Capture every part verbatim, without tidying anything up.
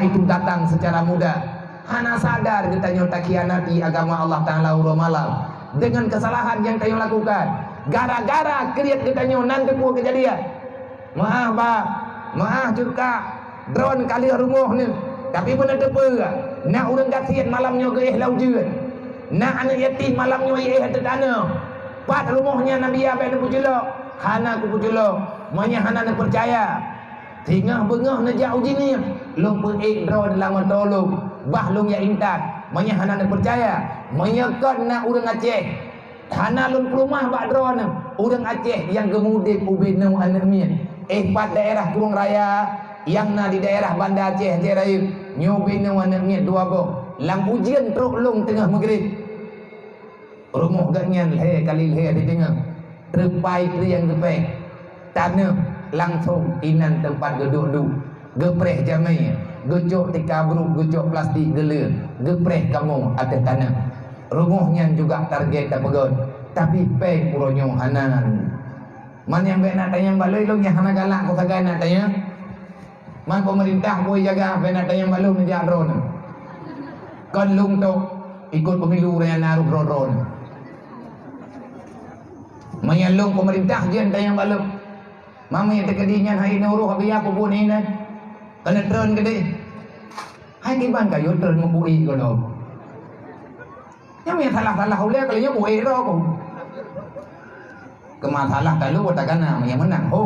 itu datang secara mudah. Hana sadar geutanyoe takhianati agama Allah Taala uroe malam dengan kesalahan yang tanyoe lakukan. Gara-gara kriet geutanyoe nan teupeu keujadian. Meu'ah ba, meu'ah cut kak, droen ka lheueh rumoh neuh. Tapi beuneuteupeu, na ureuëng gasien malam nyoe geuéh lam ujeuen. Na aneuëk yatim malam nyoe iéh ateueh tanoh. Pat rumoh nyan Nabi Yahya bèk neupeuculok, hana kupeuculok, meunyoe hana neupeucaya. Singoh beungoh neujak uji ngieng, lôn peuék droe lam meuto lôn, bah lôn jak intat. Meunyoe hana neupeucaya, meunyoe kon na ureuëng Aceh, hana lôn peuleumah bak droeneuh, ureuëng Aceh nyang geumudeb ubé nyoe aneuëk miet. Éh pat daerah Krueng Raya nyang na di daerah Banda Aceh, Aceh Rayeuk, nyoe ubé nyoe aneuëk miet dua boh. Lam ujeuen trok lôn teungoh meugrib. Rumoh geuhnyan lhée kali lhée teudeungoe, treupai trieng geupéh, tanoh langsong inan teumpat geuduek-duek, geupreh jamé, geucok tika brok, geucok plastik geuleueng, geupreh kamoe ateueh tanoh. Rumoh nyan juga target tapeugét, tapi péng uroe nyoe hana. Man nyang bék na tanyong bak lôn, lôn nyang hana galak keu sagai na tanyong. Man peumeurintah bui jaga, bék na tanyong bak lôn neujak droeneuh. Kon lôn tok ikot pemilu ureuëng nyang na rôh droe-droe. Meunyoe lôn peumeurintah jeuet tanyong bak lôn. Man meunyoe teukeudi nyan hai nyoe rôh Abiya peubuet inan. Keuneuk treun keudeh. Hai kiban kayue treun meubuet ié gohlom. Nyang meunyoe salah-salah ulée kali nyoe buet droe ku. Keu masalah talu takana meunyoe meunang ho.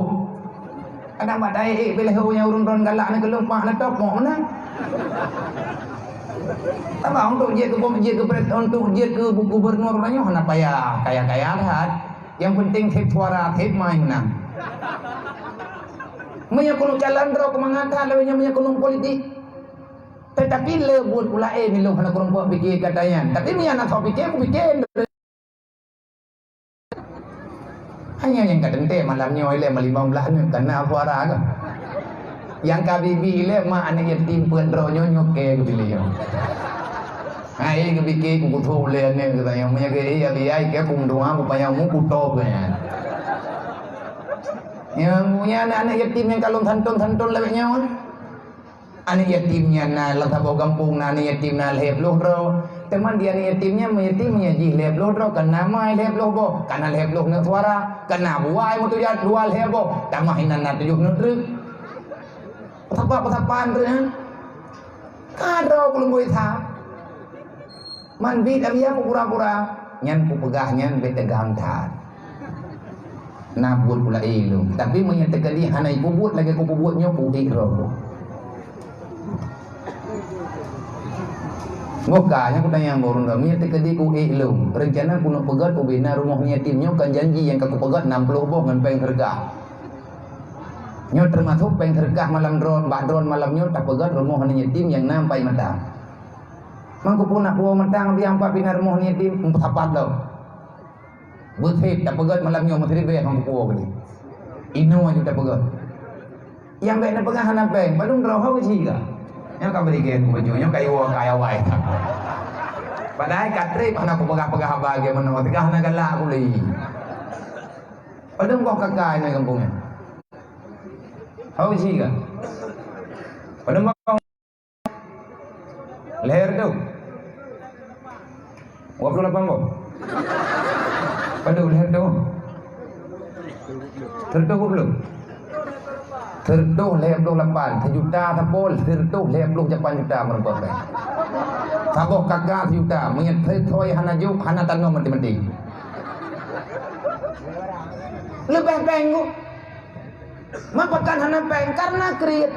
Kadang bak taék ék piléh ho nyang ureuëng droen galak ni keu lumpah neutôp mok meunang. Tambah untuk jeuet keu bom, jeuet keu pres, untuk jeuet keu bu-, gubernur uroe nyoe hana payah kaya-kaya that. Nyang penting sép suara, sép mai meunang. Meunyoe keuneuk calon droe keumangat that lawét nyan meunyoe keuneuk politik. Teutapi le buet ulée nilôn hana kureueng pike gata nyan. Tapi meunyoe hana soe pike, kupike. Hanya nyang ka teuntée malam nyoe ilée malimong blaih nyoe kana suara ka. Nyang ka bibi ilée mak aneuëk yatim peuet droe nyoe nyoe kée geupiléh nyoe. Hai geupike kukuthok ulée aneuëk geutanyoe meunyoe geu-, eh, abi ai kée kumeudoá kupanyang mu kutob kée nyan. Nyang munya aneuëk-aneuëk yatim nyang ka lôn santôn-santôn lawét nyoe. Aneuëk yatim nyan na lam saboh gampông na aneuëk yatim na lhée ploh droe. Teuma di aneuëk yatim nyan meuyatim meunyoe jih lhée ploh droe, kana mai lhée ploh boh, kana lhée ploh nyoe suara, kana buai meutujat dua lhée boh, tamah inan na tujoh nyoe treuk. Peusapa-peusapa treuk, ha? Ka droe keu lôn bui that. Man bit Abiya kupura-pura, nyan kupeugah nyan bék teugang that. Na buet ulée lôn, tapi meunyoe teukeudi hana ipeubuet lagée kupeubuet nyoe, putéh roh. Boh ka nyang kutanyong boh ureuëng droe, meunyoe teukeudi kuék lôn, reuncana kuneuk peugét ubé na rumoh yatim nyoe kan janji nyang ka kupeugét nam ploh boh ngon péng seudeukah. Nyoe teumasok péng seudeukah malam droen, bak droen malam nyoe tapeugét rumoh aneuëk yatim nyang na ampai mata. Mangkupun nak puwoe mantang biang pat pina rumoh ni di meusapat lom. Beusép tapeugét malam nyoe meusiribée mangkupuwoe geude. Inoe aju tapeugét. Nyang bék neupeugah hana péng, padum droe ho geuci ka. Nyang ka bri gen ku baju, nyang ka iwoe ka awai. Padahai ka trép hana kupeugah-peugah haba lagée meunoe, teuka hana galak ku lé. Padum boh kaka inan gampông nyan. Ho geuci ka. Padum boh Lhée reutôh. Dua puluh lapan boh. Padum lhée reutôh? Sireutôh dua puluh. Sireutôh lhée ploh lapan, sijuta sapo, sireutôh lhée ploh lapan juta meureumpok péng. Saboh kaka sijuta, meunyoe sithoi hana jok, hana tanom mati-mati. Leubeh péng ku. Meupakan hana péng, karena kriet.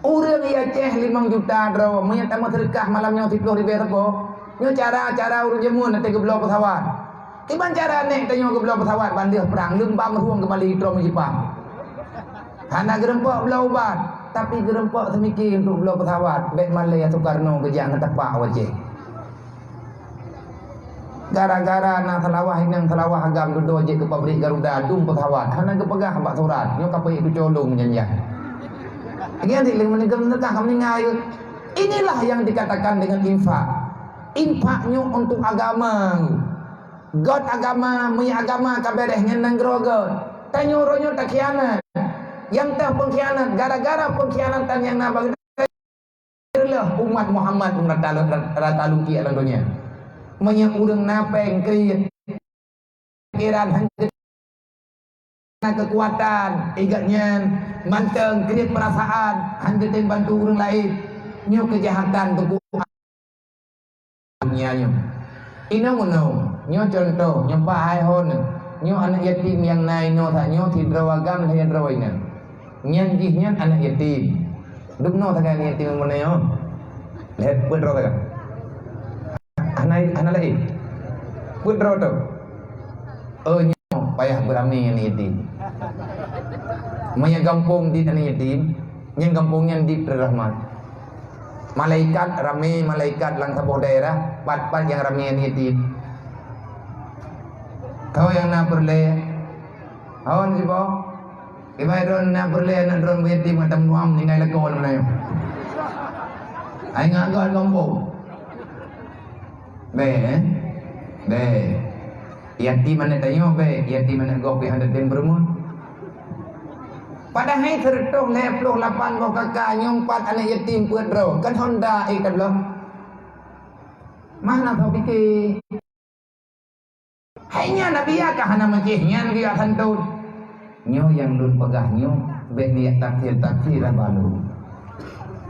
Ureuëng i Aceh limong juta droe, meunyoe tameuseudekah malam nyoe siploh ribée sapo, nyoe cara-cara ureuëng jameun até geubloe peusawat. Kiban cara nék tanyoe geubloe peusawat ban deuh prang, leumbam rueng geumali droe meujipang. Hana geurumpok bloe ubat, tapi geurumpok seumiki untuk bloe peusawat, bék malée Sukarno geujak ngeutapak u Aceh. Gara-gara na seulawah inong seulawah agam dudoe jeuet keu pabrik Garuda dum peusawat, hana geupeugah bak surat, nyoe ka peuék tucoe lôn janjang. Lagée nyan dileng meuninggai meuninggai ka meuninggai. Inilah yang dikatakan dengan infak. Infak nyoe untuk agama. Gét agama, meunyoe agama ka béréh ngon nanggroe gét. Tanyoe uroe nyoe takhianat. Nyang teuh pengkhianat, gara-gara pengkhianatan nyang na bak geutanyoe, reuloh umat Muhammad rata, rata lukiek lam donya. Meunyoe ureuëng na péng kriet, pikiran hana keukuatan, ingat nyan, mantong kriet peurasaan, hana geutem bantu ureuëng laén. Nyoe keujahatan teungku. Donya nyoe. Inong-inong, nyoe cuntoh, nyoe Pak Hai Hon, nyoe aneuëk yatim nyang na inoe that nyoe sidroe agam lhée droe inong. Nyan jih nyan aneuëk yatim. Dubnoe sagai aneuëk yatim meunoe nyoe. Lhée peuet droe sagai. Hana, hana laén. Peuet droe teuh. Oh, nyoe payah beuramé aneuëk yatim. Meunyoe gampông dit aneuëk yatim, nyang gampông nyan dit rahmat. Malaikat ramé, malaikat lam saboh daerah, pat-pat nyang ramé aneuëk yatim. Ho nyang na peureulée? Ho siboh? Ibai droe na peureulée aneuëk droe yatim mata meunuam ninggai lakoe lam layu. Ai ngagah gampông. Bèe, eh? Bèe. Yatim aneuëk tanyoe bèe, yatim aneuëk gob pih hana tem peurumoh. Padahai sireutôh lhée ploh lapan boh kaka nyang pat aneuëk yatim peuet droe, kan honda ék tabloe. Mana kau pikir? Hai nyan Nabi ka hana meucéh nyan geujak santot. Nyoe nyang lôn peugah nyoe, bék neujak tafsir-tafsir haba lôn.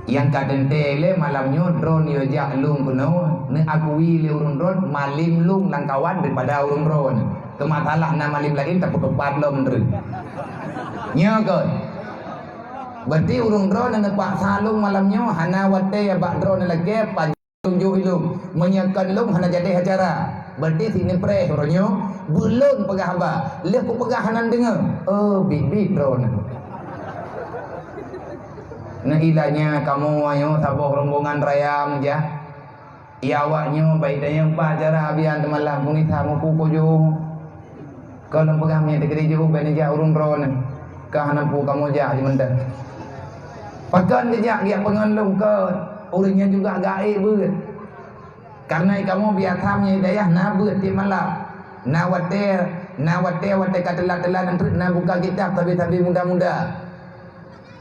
Nyang ka teuntée lé malam nyoe droeneuh jak lôn keunoe, neuakui lé ureuëng droeneuh malém lôn lam kawan daripada ureuëng droeneuh. Keu masalah na malém laén tapeutupat lom meunurot. Nyoe kon. Berarti ureuëng droeneuh neupaksa lôn malam nyoe hana watée bak droeneuh lagée pa- Tunjok ilôn, meunyoe kon lôn hana jadi acara. Berarti si neupreh uroe nyoe, beulôn peugah haba. Lheueh kupeugah hana deungoe. Oh, biet-biet droeneuh. Neuilanya kamoe ayoe saboh rombongan raya meujah. Ya awak nyoe bai tanyong pat acara abian teumalah munita muku kujong. Kon lôn peugah meunyoe teukeudi jiôh bèk neujak ureuëng droeneuh, ka hana peue kamoe jak jimeunteuk. Pakon geujak, geujak peungon lôn kon, ureuëng nyan juga gaék beuet. Kareuna kamoe biasa meunyoe dayah na beuet tiep malam. Na watée, na watée, watée ka teulat-teulat nyan treuk na buka kitab sabe-sabe muda-muda.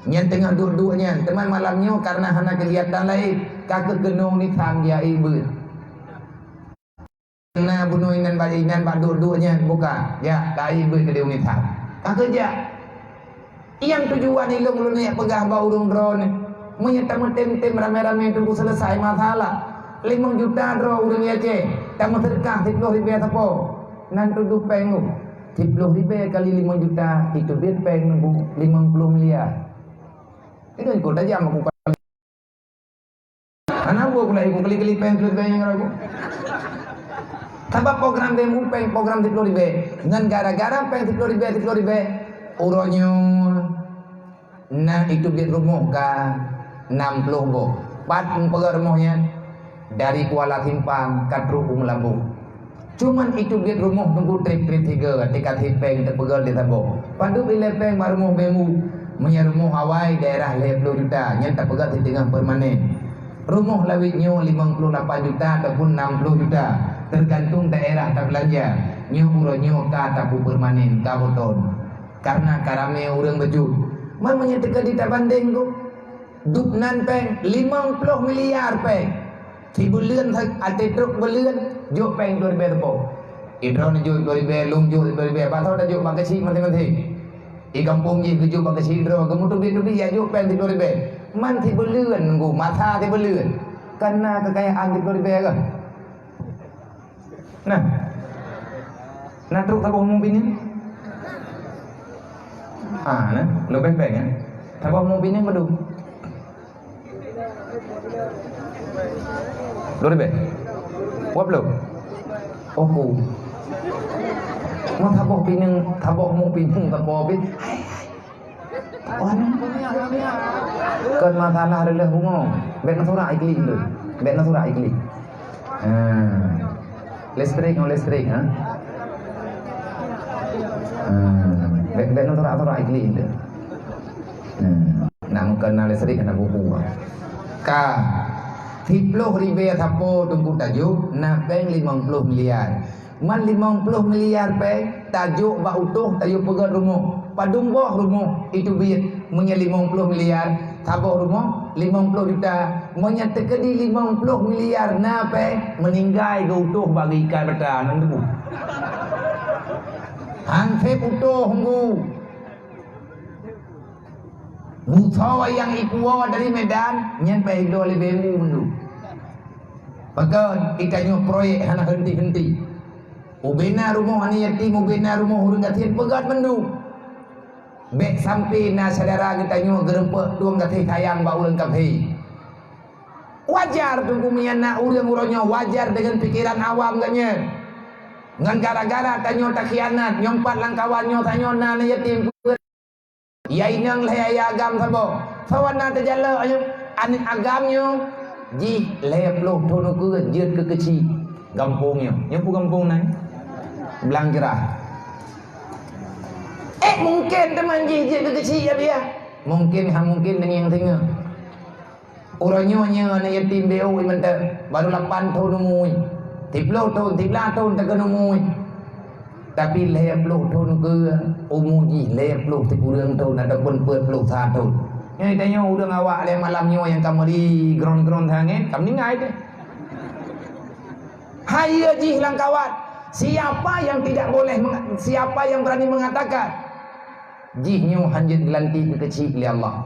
Nyan teungoh duek-duek nyan, teuma malam nyoe kareuna hana keugiatan laén, ka keuh keunoe nithan jiaék beuet. Na bunoe inan bak inan bak duek-duek nyan buka. Jak, tahi beuet keudeh u nithan. Ka keujak. Nyang tujuan ilôn lôn jak peugah bak ureuëng droeneuh. Meunyoe tameutem-tem ramé-ramé teungku seuleusai masalah. Limong juta droe ureuëng Aceh, tameuseudeukah siploh ribée sapo. Nan tujoh péng nyoe. Siploh ribée kali limong juta, itu biet péng nunggu limong ploh miliar. Itu ikut tajam aku. Hana buet pula ibu keli-keli péng siploh ribée nyang ragu. Sabab program B M U péng program siploh ribée. Ngon gara-gara péng siploh ribée, siploh ribée, uroe nyoe na itu biet rumoh ka nam ploh boh. Pat meupeugah rumoh nyan dari Kuala Simpang ka trok u Meulaboh. Cuman itu biet rumoh nunggu trép-trép tiga, tika trép péng teupeugöt di saboh. Padub ilée péng bak rumoh B M U. Meunyoe rumoh awai daerah lhée ploh juta, nyan tapeugöt siteungoh permanen. Rumoh lawét nyoe limong ploh lapan juta ataupun nam ploh juta, teugantung daerah tabeulanja. Nyoe uroe nyoe ka tapeupermanen, ka boton. Kareuna ka ramé ureuëng beujeuet. Man meunyoe teukeudi tabandeng kok, dub nan péng limong ploh miliar péng. Sibuleuen sa-, até trok buleuen, jok péng dua ribée teupok. Idroeneuh jok dua ribée, lôn jok dua ribée, pasoe tajok bak keuchik maséng-maséng. Di gampông jih geujok bak keuchik droe, geumeutubi-tubi jak jok péng dua ribée. Man sibuleuen nunggu, masa sibuleuen. Kan na keukayaan dua ribée kah? Nah. Nah, trok saboh mu bini. Ah, nah, leubeh péng, eh. Saboh mu bini padum? Dua ribée? Dua ploh? Oh, ku. Mau saboh pineung, saboh mu pineung, saboh bit. Kon masalah reuloh bungoh. Bék neusurak iklik tu. Bék neusurak iklik. Ha. Listrik ngon listrik, ha? Ha. Bék, bék neusurak-surak iklik tu. Ha. Nak meukeuna listrik kena buku. Ka. Siploh ribée sapo teungku tajok, na péng limong ploh miliar. Man limong ploh miliar péng, tajok bak utoh, tajok peugöt rumoh. Padum boh rumoh iteubiet, meunyoe limong ploh miliar, saboh rumoh limong ploh juta. Meunyoe teukeudi limong ploh miliar na péng, meuninggai geuutôh bagi ikat bata ngon debu. Han sép utôh ngu. Busoe nyang ikuwoe dari Medan, nyan payah idroe lé beu mandum. Pakon, geutanyoe proyek hana henti-henti. Ubena rumoh aneuk yatim, ubena rumoh ureuëng gasien peugöt mandum. Bék sampai na syedara geutanyoe geureumpok tueng gaséh sayang bak ureuëng kafé. Wajar teungku meunyan na ureuëng uroe nyoe wajar deungon pikeran awam geuh nyan. Ngon gara-gara tanyoe takhianat, nyoe pat lam kawan nyoe tanyoe na aneuk yatim. Ya inong lhée ya agam saboh. Sawan na teujalok nyoe aneuk agam nyoe jih lhée ploh thon ukeue jeuet keu keuchik gampông nyoe. Nyoe peue gampông nan? Blang Jeurah. Eh, mungken teuma jih jeuet keu keuchik ya biya. Mungken ha mungken deungon teungoh. Uroe nyoe nyoe aneuk yatim B O I mantong, baru lapan thon umu, siploh thon, siblaih thon takheun umu. Tapi lhée ploh thon keu umu jih lhée ploh sikureueng thon ataupun peuet ploh sa thon. Nyoe tanyoe ureuëng awak lé malam nyoe nyang ka meuri gron-gron sangat, ka meuninggai teuh. Hayeue jih lam kawat. Siapa yang tidak boleh meng-, siapa yang berani mengatakan jih nyoe hanjeuet geulantik keu keuchik lé Allah?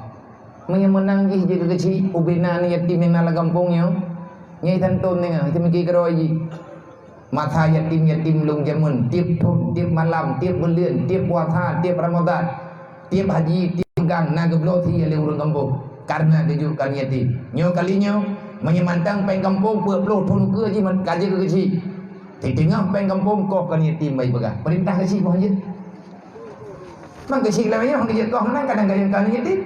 Meunyoe meunang jih jeuet keu keuchik, ubena aneuk yatim nyang na lam gampông nyoe, nyan itantom deungon, itamiki keudroe jih. Masa yatim-yatim lôn jameun, tieb thon, tieb malam, tieb buleuen, tieb puasa, tieb Ramadhan, tieb haji, tieb gang na geubloe sie lé ureuëng gampông, kareuna geujok keu aneuk yatim. Nyoe kali nyoe, meunyoe mantong péng gampông peuet ploh thon ukeue jih man-, ka jeuet keu keuchik. Di teungoh péng gampông koh keu aneuk yatim bak ipeugah. Peurintah keuchik boh jeuet. Mang keuchik lawét nyoe hana jeuet koh meunan kadang-kadang ka aneuk yatim.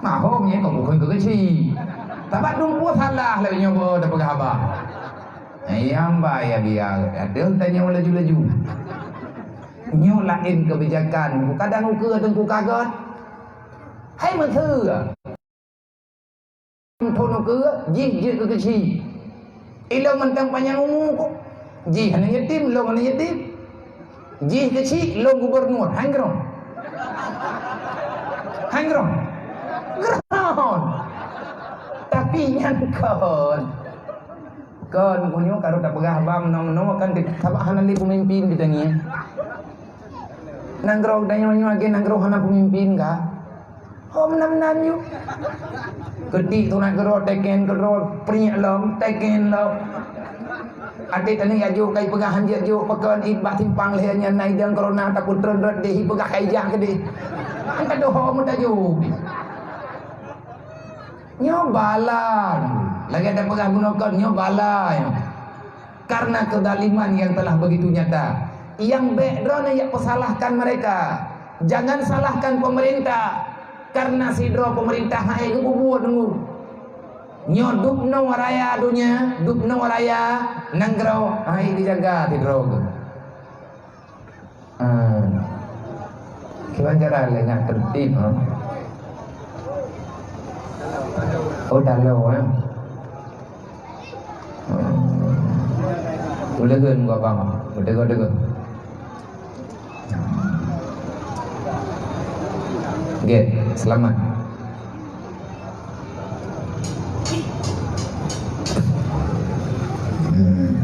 Mahom nyan kok bukon keu keuchik. Tabat dumpeue salah lawét nyoe beu tapeugah haba. Nyang ba ya biya, adeue tanyoe laju-laju. Nyoe laén keubijakan, kadang ukeue teungku kagot. Hai meuseu. Thon ukeue jih jeuet keu keuchik. Ilôn mantong panyang umu kok. Jih aneuk yatim, lôn aneuk yatim. Jih keuchik, lôn gubernur. Han keudroe? Han keudroe? Keudroe. Tapi nyan kon. Kon meunyoe ka rot tapeugah bang meunoe-meunoe kan di-, sabab hana lé peumimpin geutanyoe. Nanggroe geutanyoe nyoe lagèe nanggroe hana peumimpin ka. Hom nam-nam nyoe. Keutik tunak keudroe, teken keudroe, prinyak lom, teken lom. Até teuneuk jak jok, kai peugah han jeuet jok, pakon id bak simpang lhèe nyan na idong corona takot treun rot deh, peugah kai jak keudeh. An ka doho meutajok. Nyoe bala. Lagèe tapeugah bunoe kon, nyoe bala nyoe. Karena kezaliman yang telah begitu nyata. Nyang bèk droeneuh jak peusalahkan mereka. Jangan salahkan pemerintah. Karena sidroe pemerintah han ék geupeubuet ngon. Nyoe dubnoe raya donya, dubnoe raya nanggroe, han ék geujaga sidroe. Ah. Kiban cara lé nyan tertib, ha? Oh, talo, ha? Hmm. Ulèeun gua bang, beuteugoe-teugoe. Oke, selamat. Hmm.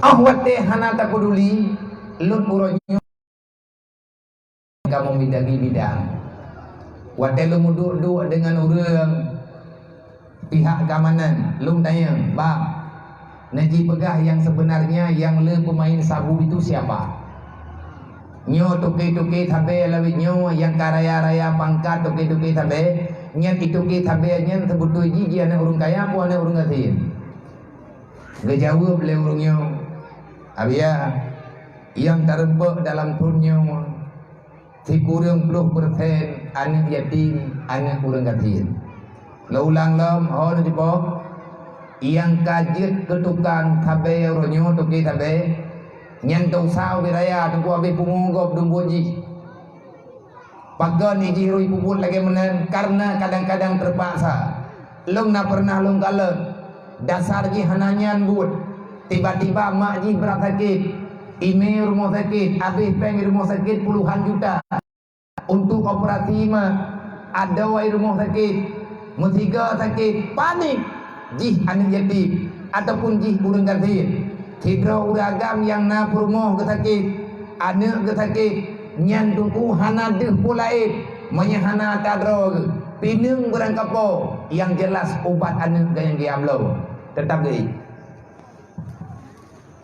Ah, watèe hana tapeduli, lôn uroe nyoe kamoe bidang-bidang. Watèe lôn meuduek-duek deungon ureueng pihak keamanan, lôn tanyong, "Bang, neuji peugah nyang sebenarnya nyang le peumain sabu itu siapa?" Nyoe toke-toke sabe lawét nyoe nyang ka raya-raya pangkat toke-toke sabe, nyan itoke sabe nyan seubeutôi jih jih aneuk ureueng kaya po aneuk ureueng gasien? Geujaweueb lé ureueng nyoe, "Abiya, nyang tareumpok dalam thon nyoe sikureueng ploh persen aneuk yatim, aneuk ureueng gasien." Lôn ulang lom, ho neutuboh, nyang ka jeuet keu tukang sabe uroe nyoe toke sabe, nyan dosa ubé raya teungku abéh pungo gob dum buet jih. Pakon ijih rui peubuet lagèe meunan? Karena kadang-kadang terpaksa. Lôn na pernah lôn kalon, dasar jih hana nyan buet. Tiba-tiba mak jih brat sakét. Imé rumoh sakét, abéh péng di rumoh sakét puluhan juta. Untuk operasi ma, adoe rumoh sakét, meusigoe sakét, panik jih aneuk yatim ataupun jih ureuëng gasien. Sidroe ureuëng agam nyang na peurumoh geusakét, aneuk geusakét, nyan teungku hana deuh peue laén, meunyoe hana ata droe geuh, pineung beurangkapo, nyang jeulaih ubat aneuk geuh nyang geujak bloe. Teutap geuék.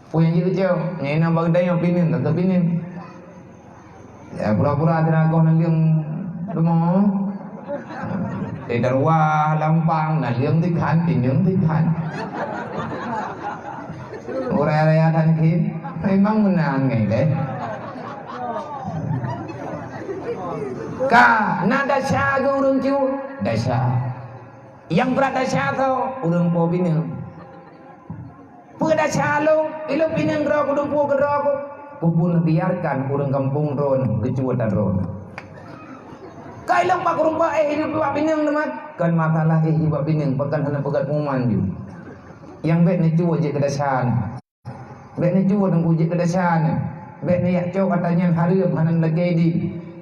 Peue nyang jeuet keu cok? Nyang inong bak geutanyoe pineung, ka keu pineung. Ya, pura-pura teunagoh naleueng rumoh. Eh, daruah lampang, naleueng tikhan, pineung tikhan. Urai-urai that khin, memang meunan ngai deh. Ka, na desya geuh ureuëng cue? Desya. Nyang brat desya tho, ureuëng po pineung. Peue desya lôn, ilôn pineung droe kudumpu keudroe ku, kupeubiarkan ureuëng gampông droe geucue ata droe. Ka ilôn bak rumpok éh hidup bak pineung teuma, kon masalah éh bak pineung, pakon hana peugét pengumuman ju. Nyang bék neucue jeuet keu desya nyan. Bék neucue teungku jeuet keu desya nyan. Bék neujak cok ata nyan hareuem hana lagée di.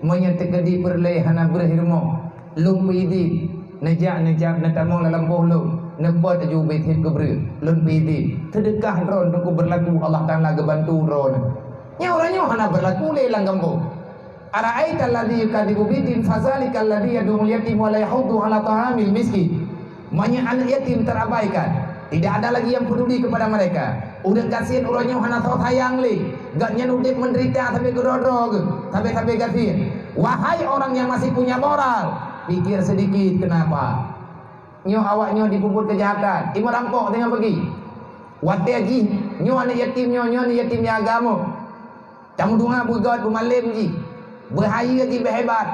Meunyoe teukeudi peureulée hana breueh rumoh, lôn peuidin. Neujak, neujak, neutamong lam lampôh lôn, neupot laju ubé sép keu breueh, lôn peuidin. Seudeukah droe teungku beurlaku, Allah Taala geubantu droe. Nyoe uroe nyoe hana beurlaku lé lam gampông. Ara'aital ladzi yukadzibu biddin, fadzalikal ladzi yadu'ul yatim wa la yahuddu 'ala ta'amil miskin. Meunyoe aneuk yatim terabaikan, tidak ada lagi yang peduli kepada mereka. Ureuëng gasien uroe nyoe hana soe sayang lé. Gobnyan udeb meudeurita sabe keudroe-droe geuh, sabe-sabe gasien. Wahai orang yang masih punya moral, pikir sedikit kenapa. Nyoe awak nyoe jipeubuet keujahatan, imeurampok teungoh peugi. Watée jih, nyoe aneuk yatim nyoe, nyoe aneuk yatim nyang agam. Tameudoá beugét beumalém jih, beuhayeue jih beuhebat.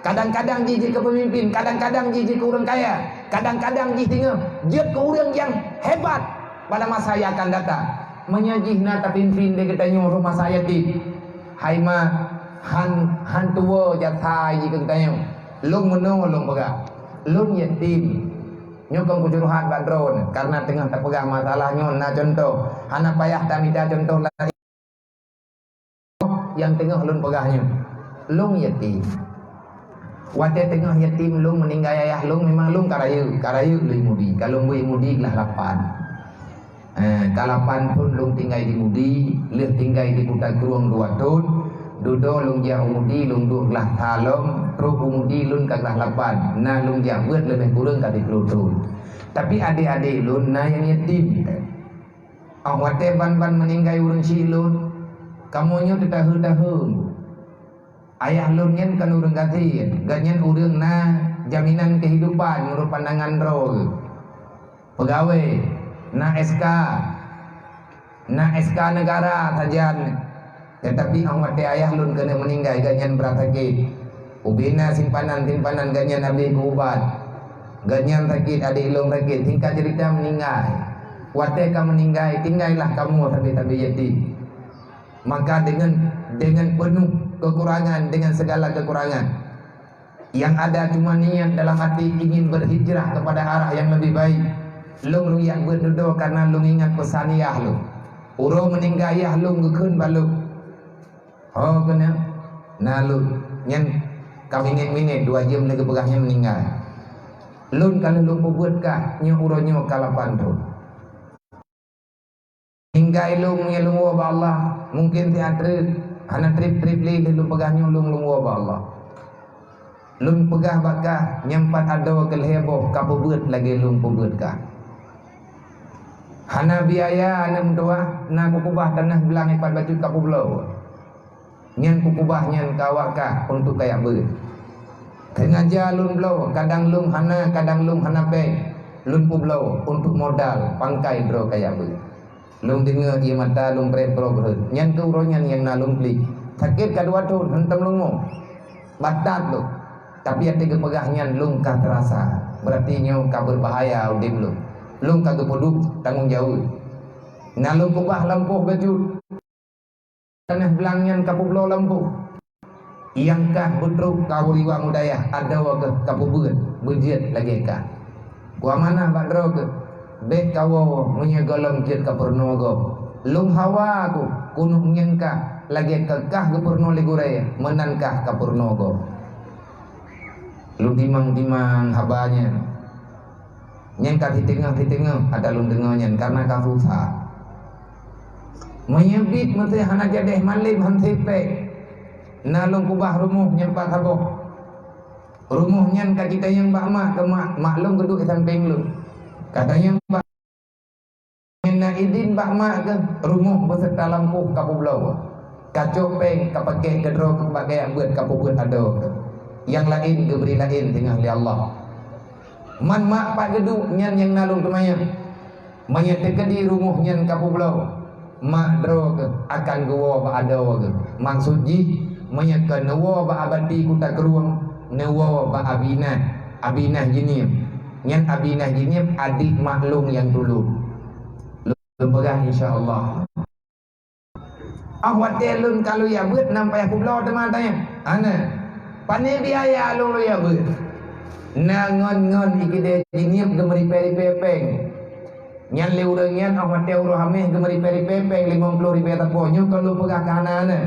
Kadang-kadang jih jeuet keu peumimpin, kadang-kadang jih jeuet keu ureuëng kaya, kadang-kadang jih teungoh jeuet keu ureuëng nyang hebat pada masa nyang akan datang. Meunyoe jih na tapimpin lé geutanyoe rumoh sakét, hai ma, han, han tuwoe jasa jih keu geutanyoe. Lôn meunoe lôn peugah, lôn yatim. Nyoe kon kucurhat bak droeneuh, kareuna teungoh tapeugah masalah nyoe na cuntoh. Hana payah tamita cuntoh laén. Nyang teungoh lôn peugah nyoe, lôn yatim. Watée teungoh yatim lôn meuninggai ayah lôn, memang lôn ka rayeuk, ka rayeuk lôn i Mudi. Ka lôn beuet i Mudi glah lapan. Eh, ka lapan thon lôn tinggai di Mudi, lheueh tinggai di Kuta Krueng dua thon, dudoe lôn jak u Mudi, lôn duek glah sa lom, trok u Mudi lôn ka glah lapan, na lôn jak beuet leubeh kureueng ka siplôh thon. Tapi adék-adék lôn na nyang yatim. Óh watée ban-ban meuninggai ureuëng chik lôn, kamoe nyoe teutaheu-taheu. Ayah lôn nyan kon ureuëng gasien, gobnyan ureuëng na jaminan keuhidupan meunurot pandangan droe geuh. Peugawée, na S K, na S K neugara sajan. Teutapi óh watée ayah lôn keuneuk meuninggai, gobnyan brat sakét. Ubé na simpanan-simpanan gobnyan habéh geuubat. Gobnyan sakét, adék lôn sakét, singkat ceurita meuninggai. Watée ka meuninggai, tinggailah kamoe sabe-sabe yatim. Maka dengan, dengan penuh kekurangan, dengan segala kekurangan, yang ada cuma niat dalam hati ingin berhijrah kepada arah yang lebih baik. Lôn, lôn jak beuet dudoe kareuna lôn ingat peusan yah lôn. Uroe meuninggai yah lôn geukheun bak lôn, "Ho keuneuk, na lôn nyan ka minét-minét dua jeuem lé geupeugah nyan meuninggai." Lôn ka lheueh lôn peubeuet kah nyoe uroe nyoe ka lapan thon. Hingga ilôn nyang lôn woe bak Allah, mungken siat treuk, hana treb-treb lé lheueh lôn peugah nyoe lôn, lôn woe bak Allah. Lôn peugah bak kah, nyang pat adoe keu lhée boh ka peubeuet lagée lôn peubeuet kah. Hana biaya aneuk meutuwah, na kukubah tanoh blang ipat bacut ka peubloe. Nyan kukubah nyan keu awak kah untuk kajak beuet. Teungaja lôn bloe, kadang lôn hana, kadang lôn hana péng. Lôn peubloe untuk modal pangkai droe kajak beuet. Lôn deungoe ié mata lôn brek brok rhot. Nyan keuh uroe nyan nyang na lôn plik. Sakét ka dua thon, hantom lôn ngo. Batat lôn. Tapi até geupeugah nyan lôn ka teurasa. Berarti nyoe ka beubahaya udeb lôn. Lôn ka geupeuduek tanggong jaweueb. Na lôn kubah lampôh bacut. Tanoh blang nyan ka peubloe lampôh. Nyang kah beutrok ka riwang u dayah, adoe keuh ka peubeuet, beujeuet lagée kah. Kuamanah bak droe keuh, bék kawoe meunyoe gohlom jeuet ka peurunoe gob. Lôn hawa ku, Keuneuk nyan kah lagée keu kah geupeurunoe lé gurée, meunan kah ka peurunoe gob. Lôn timang-timang haba nyan. Nyan ka siteungoh-siteungoh ata lôn deungoe nyan, kareuna ka susah. Meunyoe biet meusé hana jadeh malem han sép péng, na lôn keubah rumoh nyan pat saboh. Rumoh nyan ka jitanyong bak mak keu mak, mak lôn geuduek sampéng lôn. Ka tanyong bak Nyan na idin bak mak keuh, rumoh beuseuta lampôh ka peubloe. Ka cok péng, ka pakék keudroe keuh bak gaya beuet ka peubeuet adoe keuh. Nyang laén geubri laén teungoh lé Allah. Man mak pat geuduek nyan nyang na lôn teumanyong. Meunyoe teukeudi rumoh nyan ka peubloe, mak droe keuh akan geuwoe bak adoe keuh. Maksud jih, meunyoe keu neuwoe bak Abati Kuta Krueng, neuwoe bak Abinah, Abinah Jinieb. Nyan Abinah Jinieb adék mak lôn nyang tulôn. Lôn peugah, insya Allah. Ah, watée lôn ka lôn jak beuet, nam payah peubloe teuma tanyong. Hana. Pane biaya lôn lôn jak beuet? Na ngon-ngon i keudée Jinieb geumeuripée-ripée péng. Nyan lé ureuëng nyan, ah, watée uroe Haméh geumeuripée-ripée péng limong ploh ribée sapo. Nyoe kon lôn peugah ka hana-hana.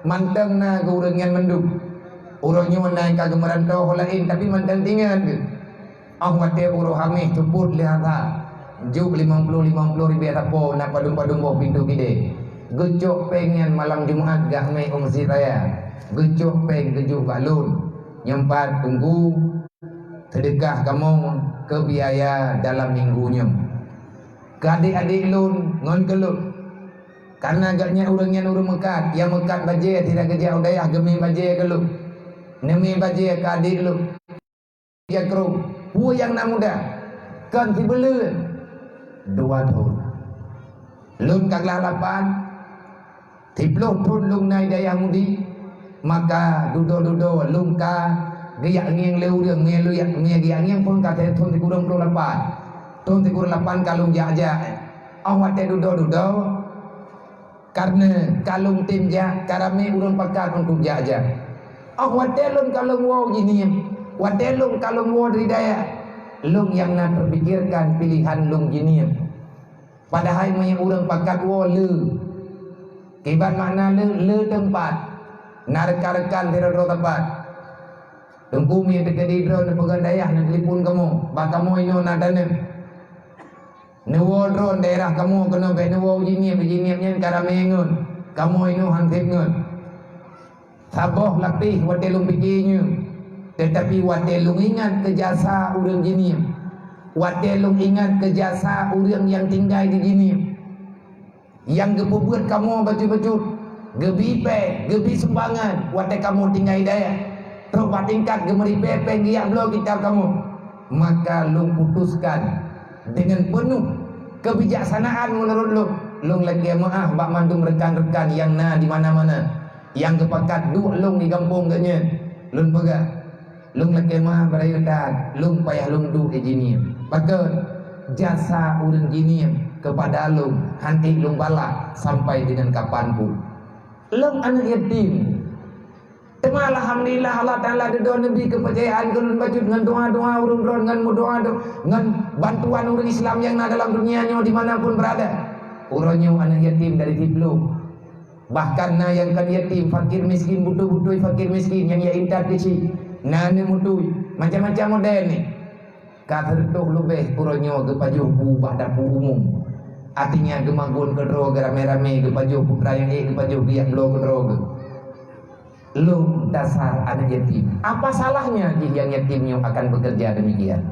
Mantong na keu ureuëng nyan mandum. Uroe nyoe na nyang ka geumeurantô ho laén, tapi mantong tingat keuh. Óh watée uroe Haméh seupôt lheueh asa, jok limong ploh, limong ploh ribée sapo na padum-padum boh pintoe keudée. Geucok péng nyan malam Jumat geuhmé u Meuseujid Raya. Geucok péng geujok bak lôn. Nyoe pat Teungku, seudeukah kamoe keu biaya dalam minggu nyoe. Keu adék-adék lôn ngon keu lôn. Kareuna gobnyan ureuëng nyan ureuëng meukat, nyang meukat bajée sira geujak u dayah geumé bajée keu lôn. Neumé bajée keu adék lôn. Jakrong, peue nyang na muda? Kon sibuleuen, dua thon. Lôn ka glah lapan, siploh thon lôn na i dayah Mudi, maka dudoe-dudoe lôn ka geujak ngieng lé ureuëng, meunyoe lôn jak, meunyoe geujak ngieng phon ka thon sikureueng ploh lapan. Thon sikureueng lapan ka lôn jak-jak. Óh watée dudoe-dudoe, Kareuna ka lôn tem jak, ka ramé ureuëng pakat untuk jak-jak. Óh watée lôn ka lôn woe u Jinieb, watée lôn ka lôn woe dari dayah, lôn nyang na teupikirkan pilihan lôn Jinieb. Padahai meunyoe ureuëng pakat woe le, kiban makna le, le teumpat, na reukan-reukan sidroe-droe teumpat. Teungku, meunyoe teukeudi droe neupeugah dayah, neutelepon kamoe, bak kamoe inoe na taneuk. Neuwoe droen daerah kamoe keunoe, bék neuwoe u Jinieb, Jinieb nyan ka ramé ngon, kamoe inoe han sép ngon. Saboh lapéh watée lôn pike nyoe, teutapi watée lôn ingat keu jasa ureuëng Jinieb, watée lôn ingat keu jasa ureuëng nyang tinggai di Jinieb, nyang geupeubuet kamoe bacut-bacut, geubi péng, geubi sumbangan watée kamoe tinggai dayah, trok bak tingkat geumeuri péng-péng geujak bloe kitab kamoe, maka lôn putuskan deungon peunoh keubijaksanaan meunurot lôn, lôn lakée meuáh bak mandum reukan-reukan nyang na di mana-mana, nyang geupakat duek lôn di gampông geuh nyan. Lôn peugah, Lôn lakée meuáh beurayeuk that, lôn payah lôn duek di Jinieb. Pakon? Jasa ureuëng Jinieb keupada lôn han ék lôn balah sampai deungon kapan pun. Lôn aneuëk yatim. Teuma alhamdulillah, Allah Taala dudoe neubi keupeucayaan keu lôn bacut ngon doá-doá ureuëng droen, ngon meudoá do-, ngon bantuan ureuëng Islam nyang na dalam dunia nyoe di mana pun beurada. Uroe nyoe aneuëk yatim dari siploh. Bahkan na nyang kon yatim, fakir miskin, beutôi-beutôi fakir miskin, nyang ya intat keuchik, na aneuk beutôi, macam-macam model nyan. Ka sireutôh leubeh uroe nyoe geupajoh bu bak dapu umum. Artinya geumagun keudroe geuramé-ramé, geupajoh putra nyang ék geupajoh geujak bloe keudroe geuh. Lôn dasar aneuk yatim. Apa salahnya jih nyang yatim nyoe akan bekerja demikian?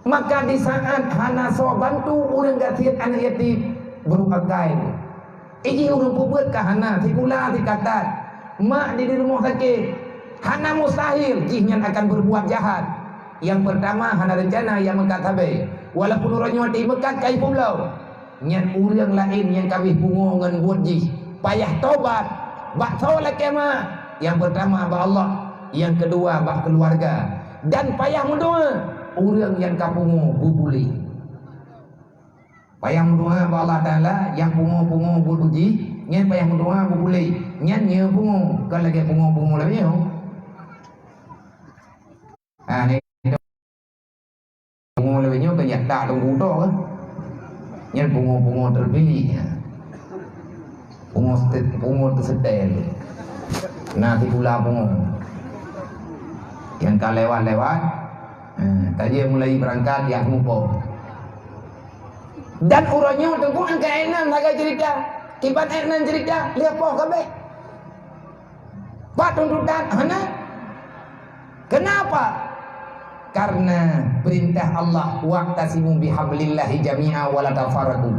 Maka di saat hana soe bantu ureuëng gasien aneuk yatim, brok akai. Iji ureuëng peubuet ka hana, sikula, sikatan, mak di, di rumoh sakét. Hana mustahil jih nyan akan berbuat jahat. Nyang peurtama hana reuncana nyang meukat sabe. Walaupun uroe nyoe di meukat ka jipeubloe. Nyan ureuëng laén nyang ka abéh pungo ngon buet jih, payah tobat bak soe lakée meuáh? Nyang peurtama bak Allah, nyang keudua bak keuluwarga, dan payah meudoá ureuëng nyang ka pungo beupuléh. Payah meudoá bak Allah Taala, nyang pungo-pungo buet jih, nyan payah meudoá beupuléh, nyan nyoe pungo, kon lagée pungo-pungo laén nyoe. Ha, ni Pungo lagée nyoe keu nyak tak Teungku Utoe kan. Nyan pungo-pungo teupiléh. Pungo sete-, pungo teuseutée. Na sikula pungo. Nyang ka lewat-lewat, eh, ka jeuet mulai beurangkat jak mupo. Dan uroe nyoe teungku angka ék nan sagai ceurita. Kiban ék nan ceurita, lheueh poh ka abéh. Pat tuntutan? Hana. Kenapa? Karena perintah Allah, "Wa'tasimu bihablillahi jami'a wa la tafarraqu."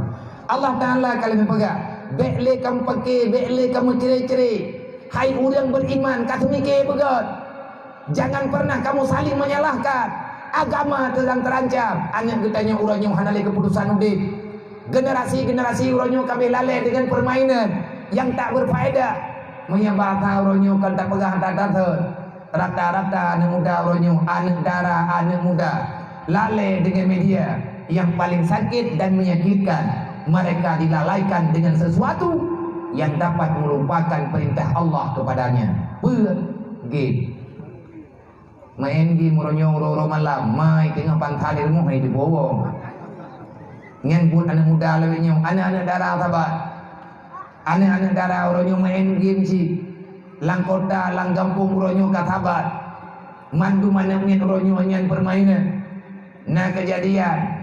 Allah Taala ka lheueh peugah, "Bék lé kamoe paké, bék lé kamoe cre-cre. Hai ureuëng beriman, ka seumike beugét. Jangan pernah kamoe saling menyalahkan. Agama sedang terancam." Aneuëk geutanyoe uroe nyoe hana lé keuputosan udeb. Generasi-generasi uroe nyoe ka abéh lalée dengan permainan yang tak berfaedah. Meunyoe bahasa uroe nyoe kon tapeugah that-that, rata-rata aneuëk muda uroe nyoe, aneuëk dara, aneuëk muda, lalée dengan media. Yang paling sakit dan menyakitkan, mereka dilalaikan dengan sesuatu yang dapat melupakan perintah Allah kepadanya. Peue? Game. Main game uroe nyoe uroe-uroe malam, mai teungoh pansa di rumoh hai dibowo. Nyan buet aneuëk muda lawét nyoe, aneuëk-aneuëk dara sabat. Aneuëk-aneuëk dara uroe nyoe main game cit. Lam kota, lam gampông uroe nyoe ka sabat. Mandum aneuëk miet uroe nyoe nyan permainan. Na keujadian.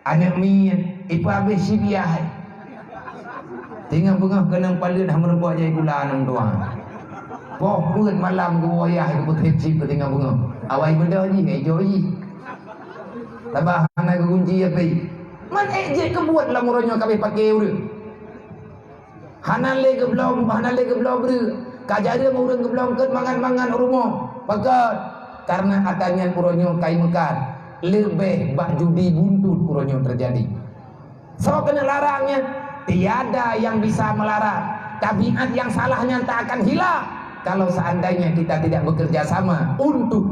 Aneuëk miet, ipeuhabéh sibiah hai. Teungoh beungoh keunong paleuet hana meurumpok jai gula aneuëk tuha. Poh peuet malam geuwoe yah geupeuteucip keu teungoh beungoh. Awai beudôh jih, hai jok jih. Sabab hana geugunci api. Man ék jeuet keubuet lam uroe nyoe ka abéh paké ureuëng. Hana lé geubloe, hana lé geubloe breueh. Ka jareueng ureuëng geubloe eungkôt mangat-mangat u rumoh. Pakon? Karena ata nyan uroe nyoe ka imeukat. Leubeh bak judi buntut uroe nyoe teujadi. Soe keuneuk larang nyan? Tiada yang bisa melarang. Tabiat yang salah nyan tak akan hilang kalau seandainya kita tidak bekerja sama untuk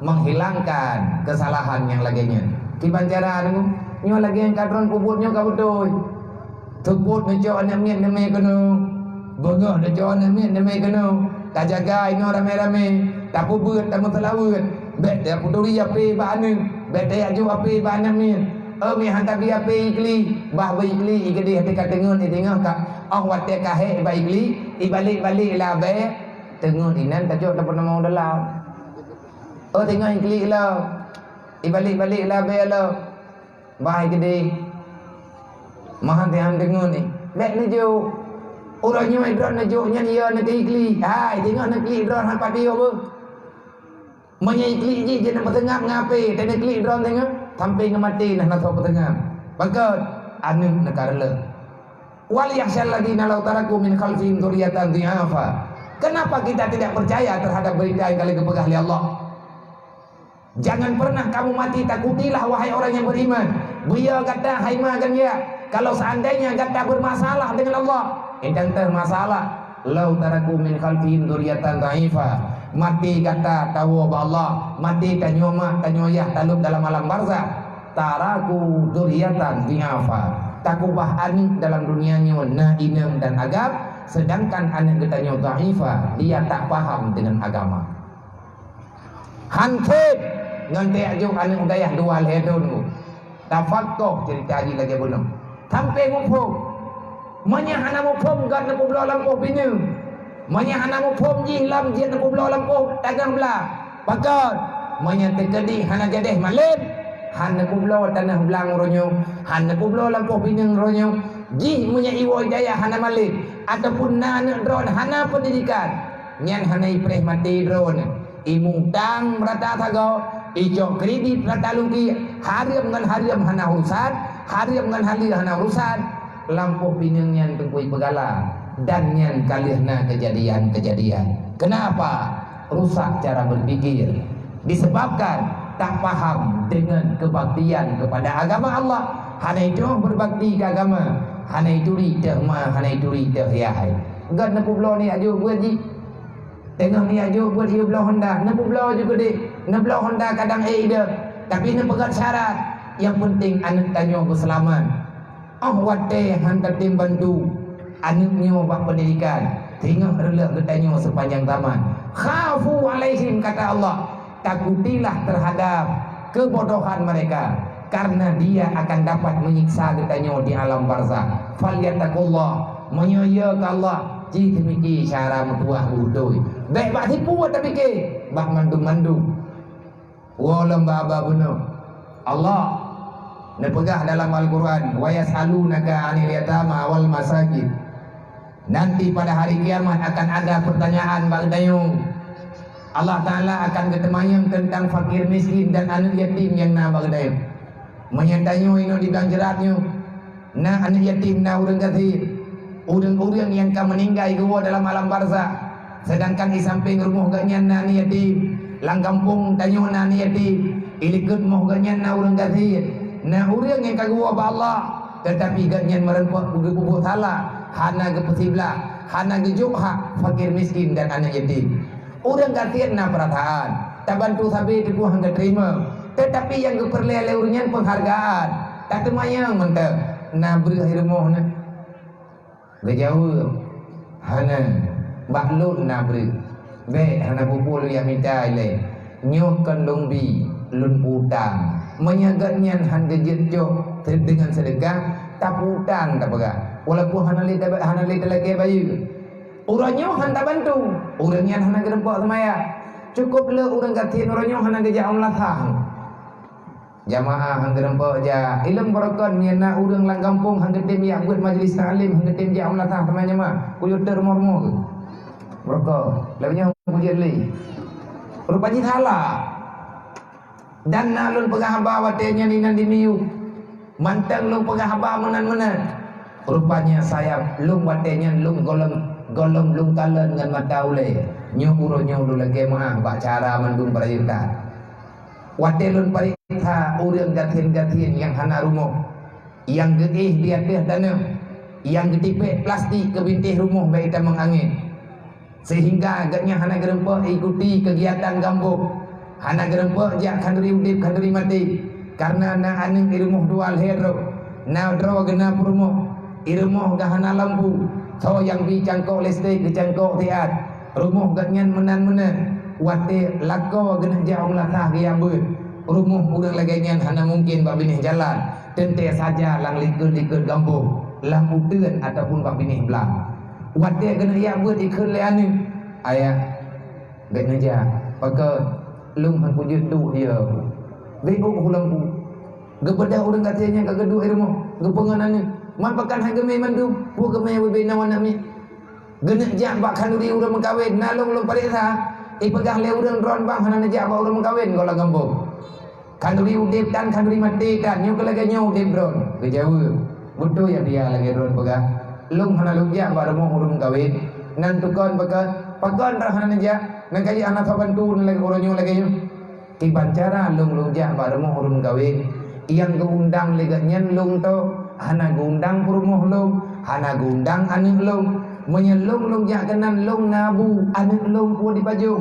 menghilangkan kesalahan yang lagée nyan. Kiban cara nyoe, nyoe lagée nyang ka droen peubuet nyoe ka beutôi. Teupot neucok aneuëk miet neumé keunoe. Beungoh neucok aneuëk miet neumé keunoe. Tajaga inoe ramé-ramé. Tapeubeuet, tameuseulaweuet. Bék tapeuturi apé bak aneuëk. Bék tajak jok apé bak aneuëk miet. Emi han tabi apé ikli. Bah beu ikli, ikeudeh até ka teungeut, iteungoh ka. Oh watée ka hék bak ikli, ibalek-balek labée. Teungeut inan tajok tapeutamong dalam. Oh teungoh ikli lo. Ibalek-balek labée lo. Bah ikeudeh. Mahan teuham deungon ni. Bék neujok. Uroe nyoe droen neujok nyan ya neuklik-klik. Hai, teungoh neuklik droen hana padé beuh. Meunyoe iklik jih jeuet neupeuteungab ngon apé, dan neuklik droen teungoh, sampai ngon maté nah na soe peuteungab. Pakon? Aneuëk neukareuloh. Wal yakhsyal ladzina law taraku min khalfihim dzurriyyatan dhi'afa. Kenapa kita tidak percaya terhadap berita yang kali geupeugah lé Allah? Jangan pernah kamu mati, takutilah, wahai orang yang beriman. Beuyo gata, hai ma gata, kalau seandainya gata bermasalah dengan Allah, indang teuh masalah. Lau taraku min khalfihim dzurriyyatan dha'ifa. Mati gata tawoe bak Allah, mati tanyoe mak, tanyoe yah talop dalam alam barzakh. Taraku dzurriyyatan dhi'afa. Takubah aneuëk dalam dunia nyoe na inong dan agam, sedangkan aneuëk geutanyoe dha'ifa, dia tak paham dengan agama. Han sép ngon tajak jok aneuëk dayah dua lhée thon nyoe. Tafakoh ceurita jih lagée bunoe. Sampai muphom. Meunyoe hana muphom, gét neupeubloe lampôh bineung. Meunyoe hana muphom jih lom jeuet neupeubloe lampôh tanoh blang. Pakon? Meunyoe teukeudi hana jadeh malem, han neupeubloe tanoh blang uroe nyoe, han neupeubloe lampôh bineung uroe nyoe. Jih meunyoe iwoe jayah hana malem, ataupun na aneuëk droen hana peundidikan, nyan hana ipreh maté droen. Imutang rata sagoe, icok kredit rata luki, hareuem ngon hareuem hana urusan, hareuem ngon haleue hana urusan, lampôh bineung nyan teungku ipeugala, dan nyan ka lheueh na keujadian-keujadian. Kenapa? Rusak cara berpikir. Disebabkan tak paham dengan kebaktian kepada agama Allah. Hana itoh berbakti ke agama, hana ituri teuh ma, hana ituri teuh yah. Gét neupeubloe ni aju buet jih. Teungoh neujak jok buet yue bloe honda, neupeubloe ju keudeh, neubloe honda kadang ék ideh, tapi neupeugét syarat, nyang peunteng aneuëk tanyoe beuseulamat. Óh watée han tatem bantu aneuëk nyoe bak peundidikan, teungoh reuloh geutanyoe seupanjang zaman. Khafu alaihim, kata Allah, takutilah terhadap kebodohan mereka, karena dia akan dapat menyiksa geutanyoe di alam barzakh. Falyattaqullah. Meunyoe ya keu Allah, ci teumiki cara meutuah beutôi. Bék bak tipu tapike, bak mandum-mandum. Woe lom bak haba bunoe. Allah neupeugah dalam Al-Quran, "Wa yas'alunaka 'anil yatama wal masakin." Nanti pada hari kiamat akan ada pertanyaan bak geutanyoe. Allah Ta'ala akan geuteumanyong teuntang fakir miskin dan aneuk yatim nyang na bak geutanyoe. Meunyoe tanyoe inoe di blang jeurat nyoe, na aneuk yatim, na ureuëng gasien, ureuëng-ureuëng nyang ka meuninggai geuwoe dalam alam barzakh, seudangkan di sampéng rumoh geuhnyan na aneuk yatim, lam gampông tanyoe na aneuk yatim, di likot moh geuhnyan na ureuëng gasien, na ureuëng nyang ka geuwoe bak Allah, teutapi geuhnyan meureumpok geupeubuet salah, hana geupeusiblah, hana geujok hak fakir miskin dan aneuk yatim. Ureuëng gasien na peurasaan, tabantu sabe teungoh han geuteurimong, teutapi nyang geupeureulée lé ureuëng nyan peunghargaan. Tateumanyong mantong, na breueh di rumoh nyoe? Geujaweueb, "Hana, bak lôn na breueh." "Bék, hana peue-peue lôn jak mita ilée. Nyoe kon lôn bi, lôn peu-utang." Meunyoe geuhnyan han geujeuet cok deungon seudeukah, tapeu-utang tapeugah, walaupun hana lé, hana lé talakée bayeue. Uroe nyoe han tabantu, ureuëng nyan hana geureumpok seumayang. Cukôp le ureuëng gasien uroe nyoe hana geujak u meulasah. Jamaah han geureumpok jak. Ilôn barokon, meunyoe na ureuëng lam gampông han geutem jak beuet majlis taklim, han geutem jak u meulasah teuma jamaah, kuyue teurumoh-rumoh geuh. Barokon, lagée nyoe kujeuet lé. Rupa jih salah. Dan na lôn peugah haba watée nyan inan di miyueb. Mantong lôn peugah haba meunan-meunan. Rupanya sayab lôn watée nyan lôn gohlom, gohlom lôn kalon ngon mata ulée. Nyoe uroe nyoe lôn lagée meuáh bak cara mandum peurayeuk that. Watée lôn pareksa ureuëng gasien-gasien nyang hana rumoh, nyang geuéh di ateueh tanoh, nyang geutipék plastik keu bintéh rumoh bék itamong angén. Seuhingga geuhnyan hana geureumpok ikuti keugiatan gampông, hana geureumpok jak khanduri udeb khanduri maté, kareuna na aneuk di rumoh dua lhée droe, na droe geuh na peurumoh, di rumoh geuh hana lampu, soe nyang bi cangkok listrik keu cangkok siat, rumoh geuhnyan meunan-meunan, watée lakoe geuneuk jak u meulasah geujak beuet, rumoh ureuëng lagée nyan hana mungken bak binéh jalan, teuntée saja lam likot-likot gampông, lam uteuen ataupun bak binéh blang. Watée geuneuk jak beuet ikheun lé aneuk, "Ayah, bék neujak, pakon lôn han kujeuet duek yo." "Bék ôk hulam pu." Geupeugah ureuëng gasien nyang ka geuduek di rumoh, geupeungon aneuk, "Man pakon hai geumé mandum, peue geumé wéeh binoe aneuk miet?" Geuneuk jak bak khanduri ureuëng meukawen, na lôn, lôn pareksa, ipeugah lé ureuëng droen bang hana neujak bak ureuëng meukawen goh lam gampông. Khanduri udeb tan, khanduri maté tan, nyoe keuh lagée nyoe udeb droen. Geujaweueb, "Beutôi ya biya lagée droen peugah. Lôn hana lôn jak bak rumoh ureuëng meukawen." Nan tukon peugah, "Pakon droe hana neujak? Nan kayée hana saban tu lagée uroe nyoe lagée nyoe." Kiban cara lôn, lôn jak bak rumoh ureuëng meukawen, nyang geuundang lé geuhnyan lôn tôh, hana geuundang peurumoh lôn, hana geuundang aneuk lôn. Meunyoe lôn, lôn jak keunan lôn na bu, aneuk lôn peue jipajoh.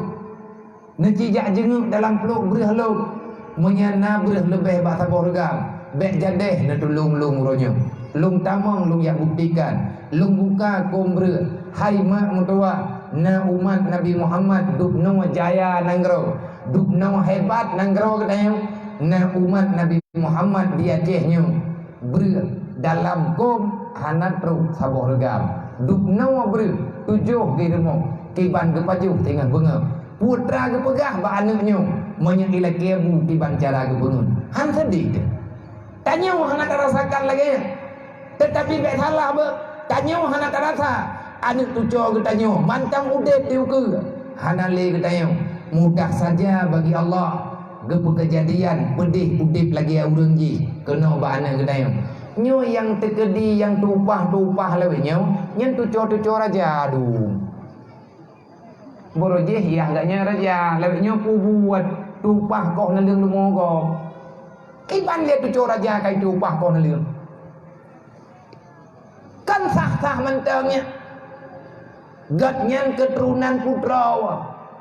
Neuci jak jeungeuk dalam plôk breueh lôn. Meunyoe na breueh leubeh bak saboh reugam, bék jadeh neutulông lôn uroe nyoe. Lôn tamong lôn jak buktikan. Lôn buka kôm breueh. Hai mak meutuwah, na umat Nabi Muhammad dubnoe jaya nanggroe, dubnoe hebat nanggroe geutanyoe. Na umat Nabi Muhammad di Aceh nyoe, breueh dalam kôm hana trok saboh reugam. Dubnoe breueh tujoh geuh rumoh, kiban geupajoh singoh beungoh. Putra geupeugah bak aneuk nyoe, meunyoe ilakée bu kiban cara geupeungon. Han seudeh teuh. Tanyoe hana tarasakan lagée nyan. Teutapi bék salah beuh, tanyoe hana tarasa. Aneuk cucoe geutanyoe mantong udeb di ukeue, hana lé geutanyoe. Mudah saja bagi Allah geupeukeujadian peudeh udeb lagée ureuëng jih keunoe bak aneuk geutanyoe. Nyoe nyang teukeudi nyang tuupah-tuupah lawét nyoe, nyan cucoe-cucoe raja dum. Barô jih yah geuhnyan raja, lawét nyoe peubuet tuupah koh naleueng leumo gob. Kiban lé cucoe raja kai tuupah koh naleueng. Kan sah-sah mantong nyan. Gobnyan keuturonan putroe,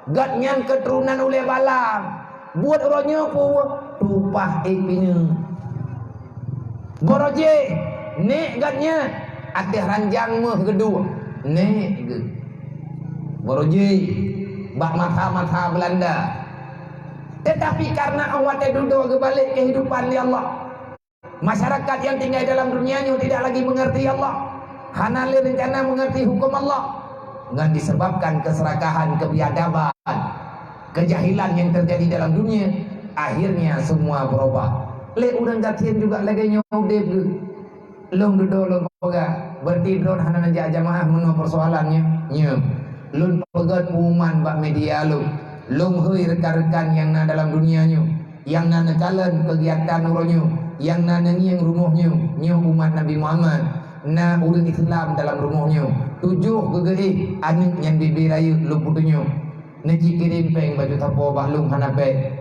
gobnyan keuturonan ulée balang. Buet uroe nyoe peue? Tuupah ék pineue. Barô jih, nék gobnyan ateueh ranjang méuh geuduek, nék geuh. Barô jih, bak masa-masa Beulanda. Teutapi kareuna Allah watée dudoe geubalek keuhidupan lé Allah. Masyarakat yang tinggal dalam dunia nyoe tidak lagi mengerti Allah. Hana lé reuncana meungerti huköm Allah. Ngon disebabkan keserakahan, kebiadaban, kejahilan yang terjadi dalam dunia, akhirnya semua berubah. Lé ureuëng gasien juga lagée nyoe udeb geuh. Lôn dudoe lôn peugah, berarti droen hana neujak jamaah meunoe persoalan nyoe. Nyoe. Lôn peugét pengumuman bak media lôn. Lôn hôi rekan-rekan nyang na dalam dunia nyoe, nyang na neukalon keugiatan uroe nyoe, nyang na neungieng rumoh nyoe, nyoe umat Nabi Muhammad. Na ureuëng Islam dalam rumoh nyoe. Tujoh geugeuéh aneuëk nyang bibi rayeuk lôn peutunyok. Neujikirém péng baju sapo bak lôn hana péng.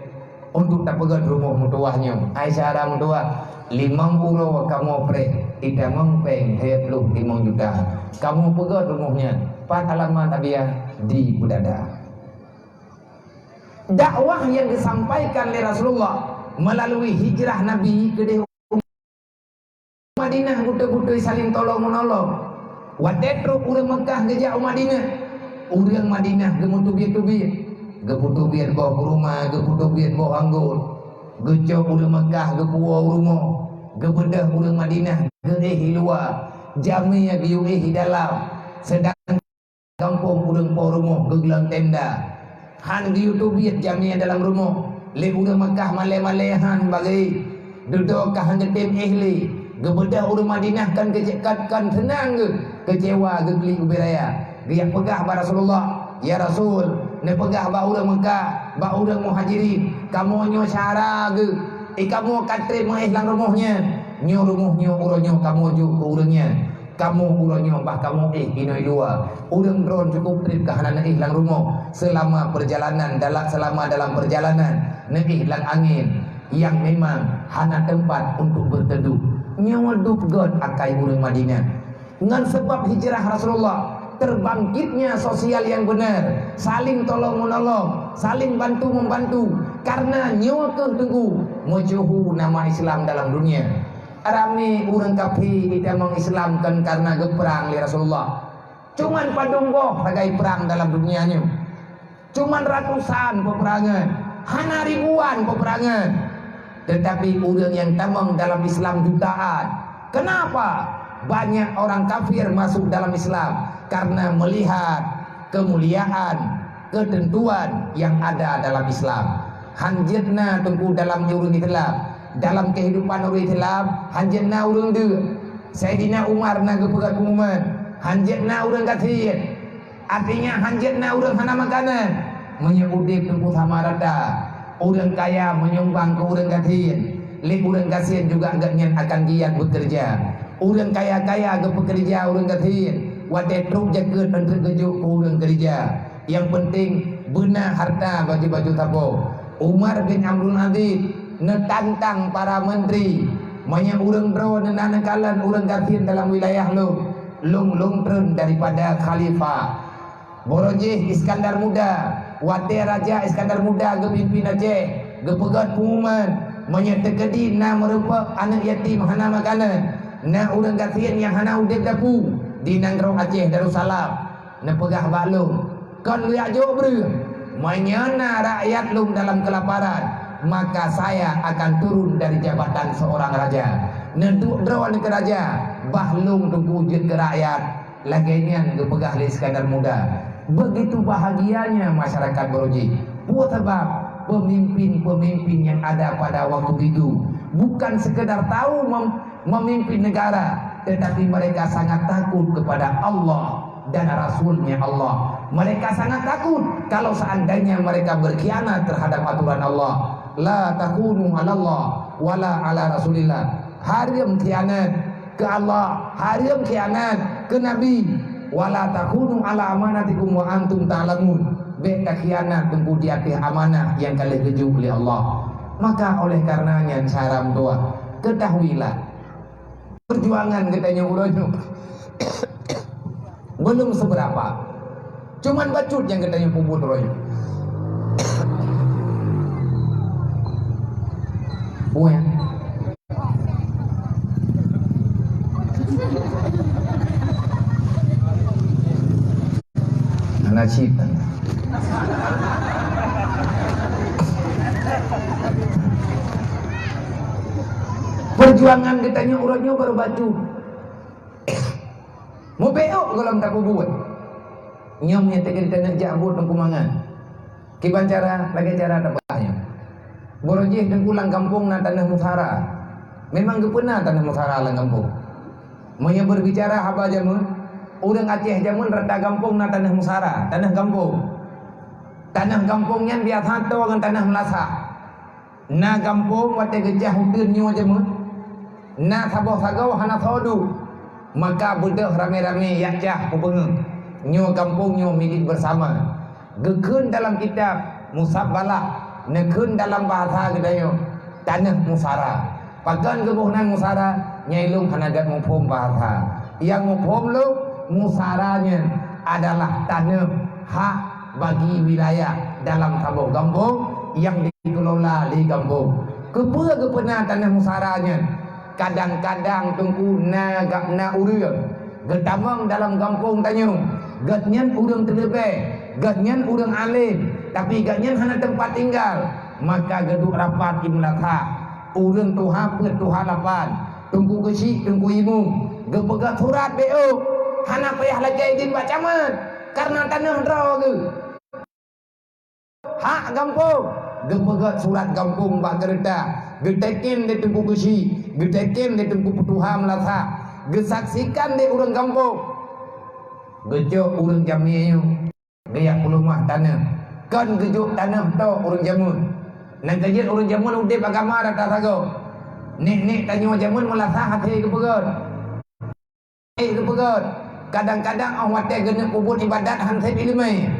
Untuk tapeugét rumoh meutuwah nyoe. Hai syedara meutuwah, limong uroe kamoe preh, itamong péng lhée ploh limong juta. Kamoe peugét rumoh nyan, pat alamat, Abiya? Di Peudada. Dakwah yang disampaikan lé Rasulullah melalui hijrah Nabi keudeh Madinah beutôi-beutôi saling tolong meunolong. Watée trok ureuëng Meukah geujak u Madinah, ureuëng Madinah geumeuteubiet-teubiet, geupeuteubiet boh kuruma, geupeuteubiet boh anggô, geucok ureuëng Meukah geupuwoe u rumoh, geubeudôh ureuëng Madinah geuéh i luwa, jamé geuyue éh i dalam, seudang gampông ureuëng po rumoh geuglon tenda. Han geuyue teubiet jamé dalam rumoh, lé ureuëng Meukah malée-malée han bagée. Dudoe ka han geutem éh lé, geubeudôh ureuëng Madinah kon keucékat kon seunang geuh, keucewa geuklik ubé raya. Geujak peugah bak Rasulullah, "Ya Rasul, neupeugah bak ureuëng Meukah, bak ureuëng Muhajirin, kamoe nyoe syedara geuh, i kamoe ka treb meuéh lam rumoh nyan. Nyoe rumoh nyoe uroe nyoe kamoe jok keu ureuëng nyan." Kamoe uroe nyoe bah kamoe éh inoe i luwa. Ureuëng droen cukup treb ka hana neuéh lam rumoh seulama peurjalanan, dalam, seulama dalam peurjalanan, neuéh lam angén nyang memang hana teumpat untuk beuteuduek. Nyoe dub göt akai ureuëng Madinah. Ngon sabab hijrah Rasulullah, terbangkitnya sosial yang benar, saling tolong-menolong, saling bantu-membantu. Karena nyoe keuh teungku meusyeuhu nama Islam dalam dunia. Ramé ureuëng kafé itamong Islam kon kareuna geuprang lé Rasulullah. Cuman padum boh sagai prang dalam dunia nyoe. Cuman ratusan peperangan, hana ribuan peperangan. Tetapi ureuëng nyang tamong dalam Islam jutaan. Kenapa? Banyak orang kafir masuk dalam Islam karena melihat kemuliaan, ketentuan yang ada dalam Islam. Han jeuet na teungku dalam ureuëng Islam, dalam kehidupan ureuëng Islam, han jeuet na ureuëng deuk. Saidina Umar na geupeugah pengumuman, han jeuet na ureuëng gasien. Artinya, han jeuet na ureuëng hana makanan. Meunyoe udeb teungku sama rata, ureuëng kaya menyumbang keu ureuëng gasien, lé ureuëng gasien juga gobnyan akan giat bekerja. Ureuëng kaya-kaya geupekerja ureuëng gasien, watée trok jakeuet eunteuk geujok keu ureuëng keurija. Nyang penting, beuna harta baju-baju sapo. Umar bin Abdul Aziz neutantang para menteri, meunyoe ureuëng droe na neukalon ureuëng gasien dalam wilayah lôn, lôn lôn treun daripada khalifah. Barojih Iskandar Muda, watée Raja Iskandar Muda geupimpin Aceh, geupeugét pengumuman, meunyoe teukeudi na meurumpok aneuëk yatim hana makanan, na ureuëng gasien nyang hana udeb dapu di nanggroe Aceh Darussalam, neupeugah bak lôn, "Kon geujak jok breueh, meunyoe na rakyat lôn dalam keulaparan, maka saya akan turun dari jabatan seorang raja." Neuduek droe nyoe keu raja, bah lôn teungku jeuet keu rakyat. Lagée nyan geupeugah lé Iskandar Muda. Begitu bahagianya masyarakat Barojih. Peue sabab? Pemimpin-pemimpin yang ada pada waktu itu bukan sekedar tahu mem-, memimpin negara, tetapi mereka sangat takut kepada Allah dan Rasul-Nya Allah. Mereka sangat takut kalau seandainya mereka berkhianat terhadap aturan Allah. La takunu 'ala Allah wala 'ala Rasulillah. Hareuem khianat keu Allah, hareuem khianat keu Nabi. "Wala takunu 'ala amanatikum wa antum ta'lamun." Bék takhianat teungku di ateueh amanah nyang ka lheueh geujok lé Allah. Maka oleh kareuna nyan, syedara meutuwah, ketahuilah, perjuangan geutanyoe uroe nyoe belum seberapa. Cuman bacut nyang geutanyoe peubuet uroe nyoe. Buet. Hana cit. Perjuangan geutanyoe uroe nyoe baru bacut. Mubeuôk gohlom tapeubuet. Nyoe meunyoe teukeudi taneuk jak buet Teungku mangat. Kiban cara, lagée cara tapeugah nyoe. Barô jih Teungku lam gampông na tanoh musara. Memang geupeuna tanoh musara lam gampông. Meunyoe beubicara haba jameun, ureuëng Aceh jameun rata gampông na tanoh musara, tanoh gampông. Tanoh gampông nyan biasa toe ngon tanoh meulasah. Na gampông watée geucah uteuen nyoe jameun, na saboh sagoe hana soe duek, maka beudôh ramé-ramé jak cah peue beungeut. Nyoe gampông nyoe milék beusama. Geukheun dalam kitab Musabbalah, neukheun dalam bahasa geutanyoe, tanoh musara. Pakon geuboh nan musara? Nyai lôn hana gét muphom bahasa. Nyang muphom lôn, musara nyan adalah tanoh hak bagi wilayah dalam saboh gampông nyang dikelola lé gampông. Keupeue geupeuna tanoh musara nyan? Kadang-kadang Teungku na gab na ureuëng geutamong dalam gampông tanyoe, gobnyan ureuëng teuleubée, gobnyan ureuëng além, tapi gobnyan hana teumpat tinggal, maka geuduek rapat di meulasah. Ureuëng tuha peuet tuha lapan, Teungku Keuchik, Teungku Imum, geupeugah surat B O, hana payah lagée idin bak camat, kareuna tanoh droe geuh. Hak gampông, geupeugét surat gampông bak keureuta, geuteken lé Teungku Keuchik, geuteken lé Teungku Peutuha Meulasah, geusaksikan lé ureuëng gampông. Geucok ureuëng jamé nyoe, geujak peuleumah tanoh. Kon geujok tanoh tok ureuëng jameun. Nyang keujeuet ureuëng jameun udeb agama rata sagoe. Nek-nek tanyoe jameun meulasah hase geupeugét. Eh, geupeugét, kadang-kadang 'oh watée geuneuk peubuet iébadat han sép iéleumé,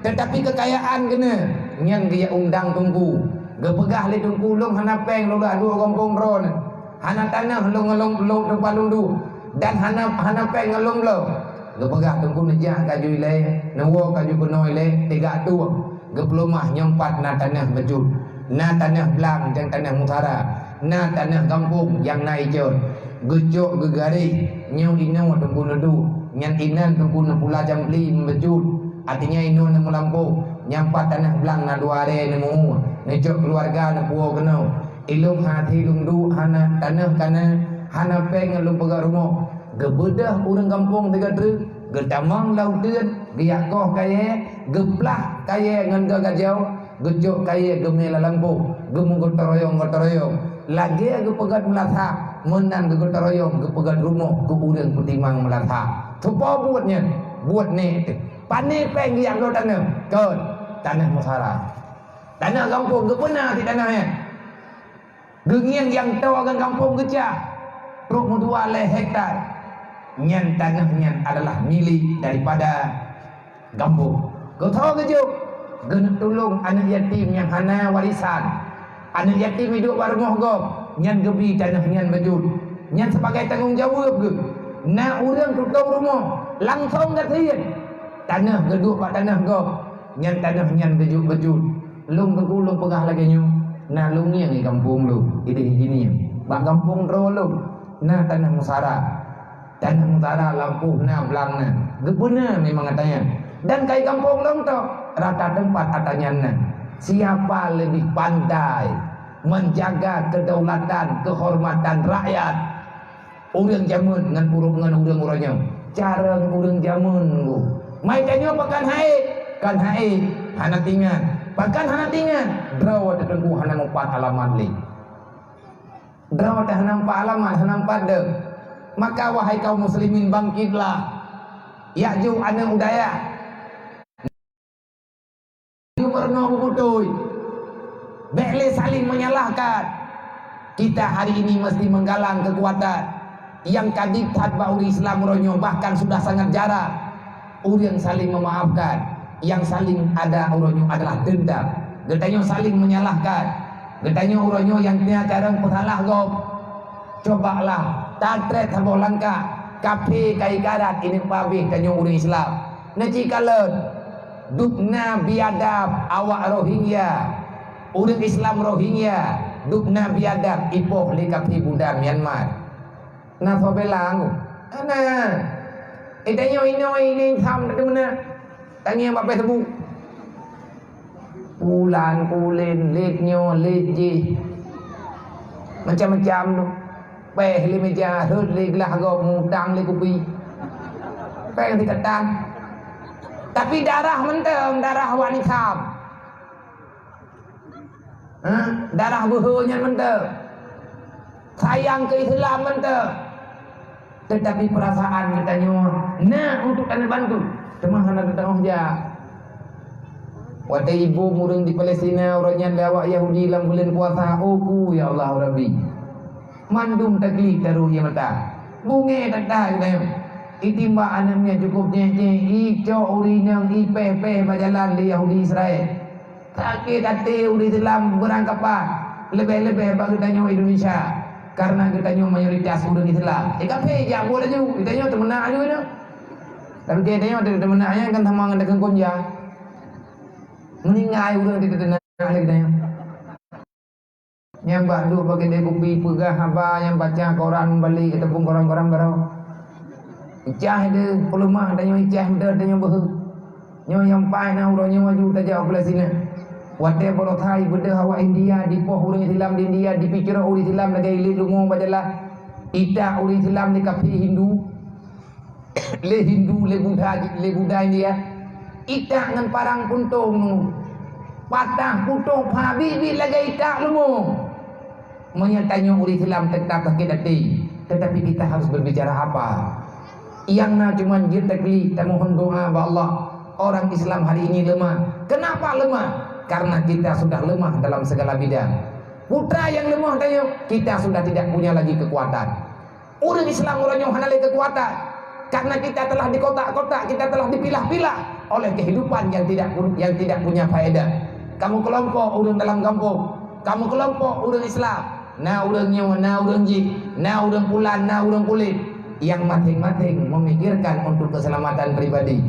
teutapi keukayaan geuneuk nyan geujak undang teungku. Geupeugah lé teungku, "Lôn hana péng lôn duek gampông droeneuh, hana tanoh lôn ngon lôn, lôn teumpat lôn duek, dan hana, hana péng ngon lôn bloe." Geupeugah teungku neujak ka ju ilée, neuwoe ka ju keunoe ilée, teuga tueng. Geupeuleumah nyoe pat na tanoh beujeuet, na tanoh blang dan tanoh musara, na tanoh gampông nyang na icon. Geucok geugaréh, nyoe inoe teungku neuduek, nyan inan teungku neupula jambli beujeuet, artinya inoe neumeulampo. Nyang pat tanoh blang na dua arée neumeuue, neucok keuluwarga neupuwoe keunoe. Ilôn hase lôn duek hana tanoh kana, hana péng ngon lôn peugah rumoh. Geubeudôh ureuëng gampông teuga treuk, geutamong lam uteuen, geujak koh kayée, geuplah kayée ngon geu gajoe, geucok kayée geumé lam lampôh, geumeugeuteuroyong-geuteuroyong. Lagée geupeugét meulasah, meunan geugeuteuroyong geupeugét rumoh keu ureuëng peutimang meulasah. Soe po buet nyan? Buet nek teuh. Pane péng geujak bloe tanoh? Kon, tanoh musara. Tanoh gampông geupeuna sit tanoh nyan. Geungieng nyang toe ngon gampông geucah, trok meudua lhée hektar. Nyan tanoh nyan adalah milék daripada gampông. Geusoe geujok, geuneuk tulông aneuëk yatim nyang hana warésan. Aneuëk yatim iduek bak rumoh gob, nyan geubi tanoh nyan beujeuet. Nyan sibagai tanggong jaweueb geuh. Na ureuëng tutong rumoh, langsong gasien. Tanoh geuduek bak tanoh gob, nyan tanoh nyan beujeuet-beujeuet. Lôn teungku lôn peugah lagée nyoe, na lôn ngieng di gampông lôn, ideh jih ngieng. Bak gampông droe lôn, na tanoh musara. Tanoh musara lampôh na blang na. Geupeuna memang ata nyan. Dan kai gampông lôn tok, rata teumpat ata nyan na. Siapa lebih pandai menjaga kedaulatan, kehormatan rakyat? Ureuëng jameun ngon ureuëng, ngon ureuëng uroe nyoe. Carông ureuëng jameun nyoe. Mai tanyoe pakon hai? Kon hai, hana tingat. Pakon hana tingat? Droe teuh teungku hana meupat alamat lé. Droe teuh hana meupat alamat, hana meupat deuh. Maka wahai kaum muslimin, bangkitlah. Yak ju aneuëk u dayah. Peurunoe beutôi. Bék lé saling menyalahkan. Kita hari ini mesti menggalang kekuatan. Nyang ka ditat bak ureuëng Islam uroe nyoe bahkan sudah sangat jarang ureuëng saling memaafkan. Nyang saling ada uroe nyoe adalah dendam. Geutanyoe saling menyalahkan. Geutanyoe uroe nyoe nyang tia carông peusalah gob. Cobalah tatrét saboh langkah, kaphé ka ikarat ineuk pabéh tanyoe ureuëng Islam. Neuci kalon, dubna biadab awak Rohingya, ureuëng Islam Rohingya, dubna biadab ipoh lé kaphé Buddha Myanmar. Na soe bela ngô? Hana. Eh, tanyoe inoe ini tham teumeunak. Tangieng bak Facebook. Pulan, pulen, lét nyoe, lét jih. Macam-macam tu. Péh lé meuja, rhot lé glah gob, mutang lé kupi. Péng sikatan. Tapi darah mantong, darah awak Islam. Ha? Darah beuhe nyan mantong. Sayang keu Islam mantong. Tetapi perasaan geutanyoe na untuk taneubantu, teuma hana teutangoh jak. Watée ibom ureuëng di Palestina, uroe nyan lé awak Yahudi lam buleuen puasa, "Oh ku, ya Allah Rabbi!" Mandum taklik taroh ie mata. Bungée that-that geutanyoe. Itimbak aneuëk miet cukôp nyét-nyét, icok ureuëng inong, ipéh-péh bak jalan lé Yahudi Israel. Sakét até ureuëng Islam beurangkapat, leubeh-leubeh bak geutanyoe Indonesia. Karena geutanyoe mayoritas ureuëng Islam. Eh, kafé jak buet laju, geutanyoe teumeunak laju nyoe. Tapi geutanyoe teumeunak nyan kan sama ngon takheun konja. Meuninggai ureuëng teunak lé geutanyoe. Nyang bak duek bak keudè kupi peugah haba, nyang baca koran balik ataupun koran-koran baroe. Icah deuh, peuleumah tanyoe icah, deuh tanyoe beuhe. Nyoe nyang paih na uroe nyoe aju tajak u Palestina. Watèe baroesa ibeudôh awak India, dipoh ureueng Islam di India, dipicrok ureueng Islam lagèe ilèe leumo bak jalan. Itak ureueng Islam di kafé Hindu. Lé Hindu, lé Buddha, lé Buddha India, itak ngon parang puntông nunggu. Patah puntông pha biet-biet lagèe itak leumo. Meunyoe tanyoe ureueng Islam teutap sakét até, tetapi kita harus berbicara apa? Nyang na cuma jeuet taklik, tamohon doa bak Allah. Orang Islam hari ini lemah. Kenapa lemah? Karena kita sudah lemah dalam segala bidang. Putra nyang leumoh tanyoe, kita sudah tidak punya lagi kekuatan. Ureueng Islam uroe nyoe hana lé keukuatan, karena kita telah dikotak-kotak, kita telah dipilah-pilah oleh kehidupan yang tidak pun, yang tidak punya faedah. Kamoe keulompok ureueng dalam gampông, kamoe keulompok ureueng Islam, na ureueng nyoe, na ureueng jih, na ureueng pulan, na ureueng kulét, yang masing-masing memikirkan untuk keselamatan pribadi.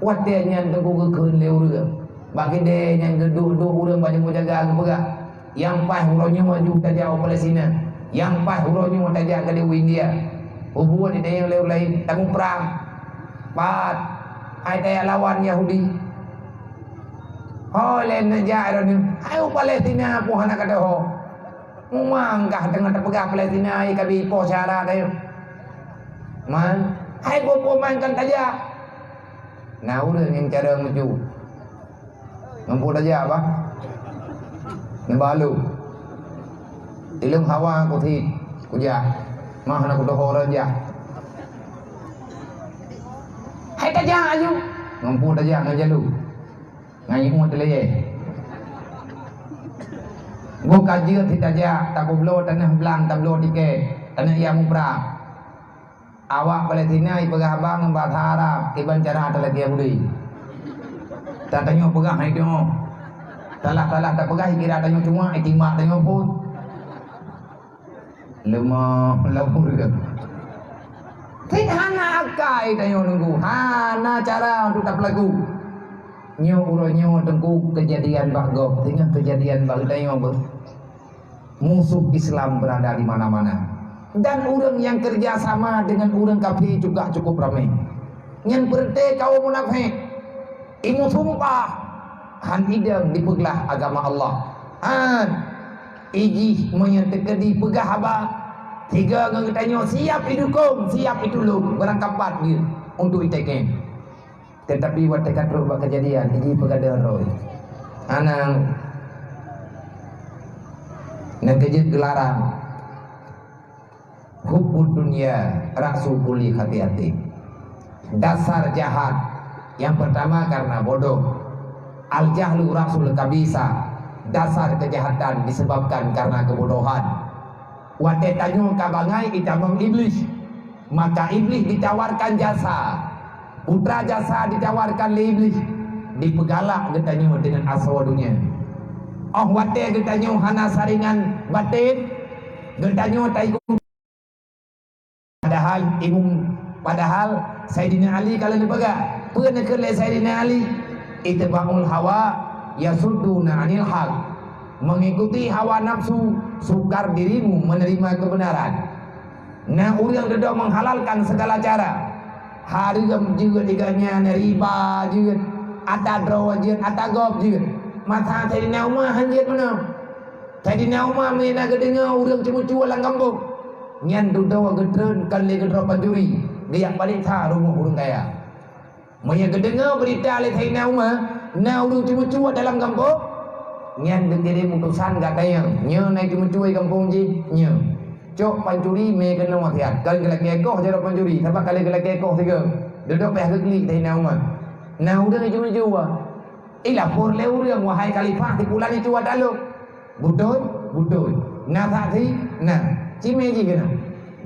Watèe nyan teungku geukheun lé ureueng, bak keudè nyang geuduek-duek ureueng bak jaga geupeugah, Nyang paih uroe nyoe aju tajak u Palestina. Nyang paih uroe nyoe tajak keudéh u India. Ubuet di dayah lé ureueng laén, tamuprang. Pat, hai tajak lawan Yahudi. Ho lé neujak droeneuh, hai u Palestina pun hana ka teuho. Mumang kah teungoh tapeugah Palestina, hai ka bi ipoh syara tayue. Man, hai peue-peue man kon tajak. Na ureueng nyang carông meucue. Ngon peue tajak, bah? Neubalu. Ilôn hawa kusiet, kujak. Mah na kudoho rot jak. Hai tajak aju. Ngon peue tajak ngon jalu. Ngon ié teulayée. Boh ka jeuet sit tajak, tapeubloe tanoh blang, tabloe tiket, tanoh ia muprang. Awak Palestina ipeugah haba ngon bahasa Arab, kiban cara talakée Yahudi. Tanyoe peugah hai deungoe. Salah-salah tapeugah, ikira tanyoe cuma, itimbak tanyoe phon. Leumah, leumah. Sit hana akai tanyoe nunggu, hana cara untuk tapeulaku. Nyoe uroe nyoe teungku keujadian bak gob, teungoh keujadian bak geutanyoe beuh. Musuh Islam berada di mana-mana. Dan ureueng nyang kerja sama dengan ureueng kafé juga cukup ramé. Nyan peureuté kawom munafék. Imeusumpah, han idong dipeuglah agama Allah. Han ijih meunyoe teukeudi peugah haba, sigoe ngon geutanyoe siap idukong, siap itulông, beurangkapat geuh untuk itekeng. Teutapi watée ka trok bak keujadian, iji peugadeuh roh. Anang, nyang keujeuet geularang, hubbud dunya ra'su kulli khati'atin. Dasar jahat, yang pertama karena bodoh. Al-jahlu ra'sul khabisa, dasar kejahatan disebabkan karena kebodohan. Watée tanyoe ka bangai itamong Iblih, maka Iblih ditawarkan jasa. Putra jasa ditawarkan lé Iblih, dipeugalak geutanyoe deungon asoe donya. Óh watée geutanyoe hana saringan batén, geutanyoe taikut Padahal Imam, padahal Saidina Ali ka lheueh neupeugah, peue neukheun lé Saidina Ali? "Itba'ul hawa yasudduna 'anil haq." Mengikuti hawa nafsu sukar dirimu menerima kebenaran. Na ureuëng dudoe menghalalkan segala cara. Hareuem jeuet, iga nyan riba jeuet, ata droe jeuet, ata gob jeuet. Masa Saidina Umar han jeuet meunoe. Saidina Umar meunyo na geudeungoe ureuëng ceumeucue lam gampông, nyan dudoe geutreun kon lé keudroe pancuri, geujak paléksa rumoh ureuëng kaya. Meunyoe geudeungoe beurita lé Saidina Umar, na ureuëng ceumeucue dalam gampông, nyan geukirém utosan gata nyoe, nyoe na ceumeucue gampông jih, nyoe. Cok pancuri mé keunoe siat. Kon geulakée koh jaroe pancuri, sabab ka lheueh geulakée koh sigoe. Dudoe payah geuklik Saidina Umar. Na ureuëng ceumeucue. Ilapor lé ureuëng, "Wahai khalifah, si pulan nyoe cuba talok." "Beutôi, beutôi." "Na saksi?" "Na." "Cimé jih keunoe."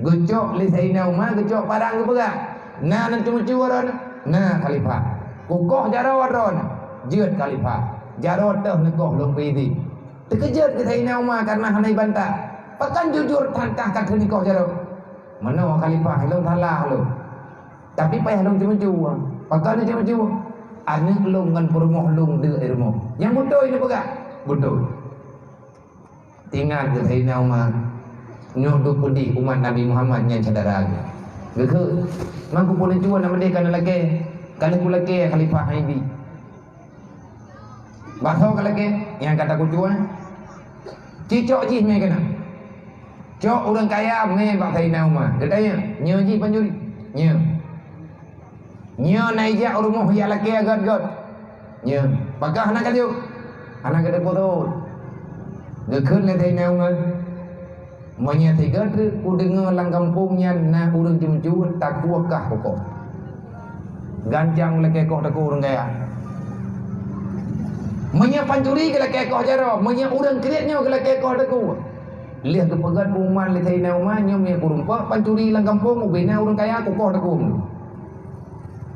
Geucok lé Saidina Umar, geucok parang geupeugah, "Na, na ceumeucue droeneuh?" "Na, khalifah." "Kukoh jaroe droeneuh." "Jeuet, khalifah." "Jaroe teuh neukoh lôn peuidin." Teukeujot keu Saidina Umar kareuna hana jibantah. "Pakon jujur that-that ka kheun nikoh jaroe?" "Meunoe khalifah, lôn salah lôn. Tapi payah lôn ceumeucue." "Pakon lôn ceumeucue?" "Aneuëk lôn ngon peurumoh lôn deuek i rumoh." "Nyang beutôi neupeugah?" "Beutôi." Teuingat keu Saidina Umar, nyoe duek peudeh umat Nabi Muhammad nyan syedara geuh. Geukheun, "Mangku peuneuk cuan na meudeh ka neulakée, ka lheueh kulakée khalifah haibi." "Bak soe kalakée?" "Nyang ka takucue." "Cicok jih mé keunan." Cok ureuëng kaya mé bak Saidina Umar. Geutanyong, "Nyoe jih pancuri?" "Nyoe." "Nyoe na ijak u rumoh jak lakée gét-gét?" "Nyoe." "Pakon hana kajok?" "Hana kateupeue." Geukheun lé Saidina Umar, "Meunyoe sigoe treuk kudeungoe lam gampông nyan na ureuëng ceumeucue, takue kah kukoh. Gancang lakée koh takue ureuëng kaya. Meunyoe pancuri geulakée koh jaroe, meunyoe ureuëng kriet nyoe geulakée koh takue." Lheueh geupeugét pengumuman lé Saidina Umar, "Nyoe meunyoe kurumpok pancuri lam gampông, ubé na ureuëng kaya kukoh takue."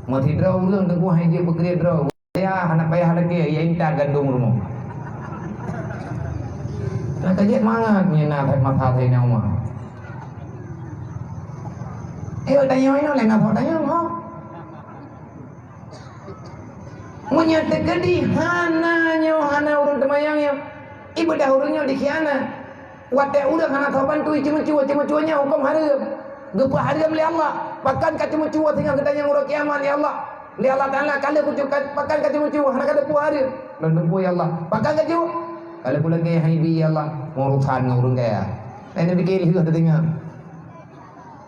Meusidroe ureuëng teungku hai jeuet beukriet droe. Ya, hana payah lakée, ya intat gandong rumoh. Nah, ka jeuet mangat nyan na that masa Saidina Umar. Eh, tanyoe inoe lé na soe tanyoe, ho? Meunyoe teukeudi hana nyoe, hana ureuëng teumayang nyoe, ibadah ureuëng nyoe dikhianat. Watée ureuëng hana sopan tui ceumeucue, ceumeucue nyan hukôm hareuem. Geupeuhareuem lé Allah. Pakon ka ceumeucue singoh geutanyong uroe kiamat, "Ya Allah, lé Allah Taala, ka lheueh kucue, pakon ka ceumeucue, hana ka teupeu hareuem?" "Lôn teupeu, ya Allah." "Pakon ka cue?" "Ka lheueh kulakée haibi, ya Allah, meurusan ngon ureuëng kaya." Laén na pike lheueh teudeungoe.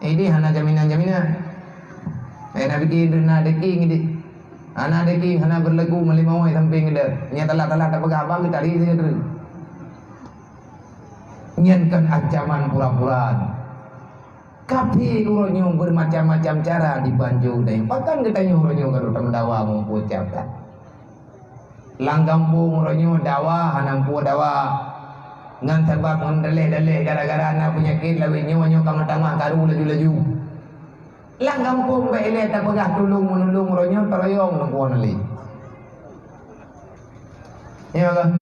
Eh, ideh hana jaminan-jaminan. Laén na pike na daging ideh. Hana daging, hana beurlagu, malimawai sampéng ideh. Nyang talah-talah tapeugah abang geutari sigoe treuk. Nyan kon ancaman pura-pura. Kafé uroe nyoe beureumacam-macam cara jibanco geutanyoe. Pakon geutanyoe uroe nyoe ka rot tameudawa muphom cap that? Lam gampông uroe nyoe dawa hana muphom dawa. Ngon sabab ngon daleh-daleh gara-gara na peunyakét lawét nyoe, nyoe ka meutamah karu laju-laju. Lam gampông bék ilée tapeugah tulông-meunulông uroe nyoe, teuroyong lôn kuwoe nalé. Ya Allah.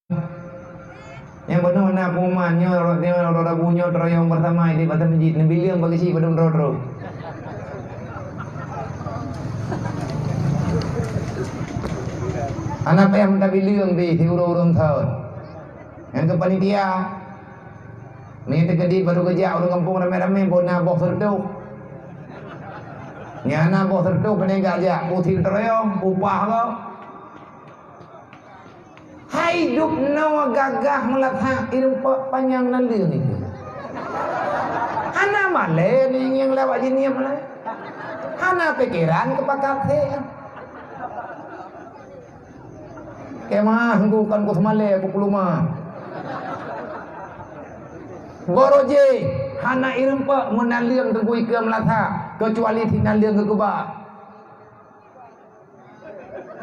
Nyang bunoe na pengumuman nyoe, nyoe, uroe Rabu nyoe teuroyong bersama di Pasar Masjid. Neubi leueng bak geuchik padum droe-droe. Hana payah meuta bi leueng pih siuroe-uroe thon. Nyang keu panitia, meunyoe teukeudi barô geujak ureuëng gampông ramé-ramé, boh na boh seureutoh. Nyang hana boh seureutoh, keuneuk jak, jak, usil teuroyong, upah gob. Hai dub noe gagah meulasak ireumpok panyang naleueng itu. Hana malée ngieng-ngieng lewat jihnyan malée. Hana pikeran keu pakat sek. Kemah ku kan ku seumalée ku peuluma. Boro jih hana ireumpok meunaleueng teungku ikeue meulasak, keucuali si naleueng geukeubah.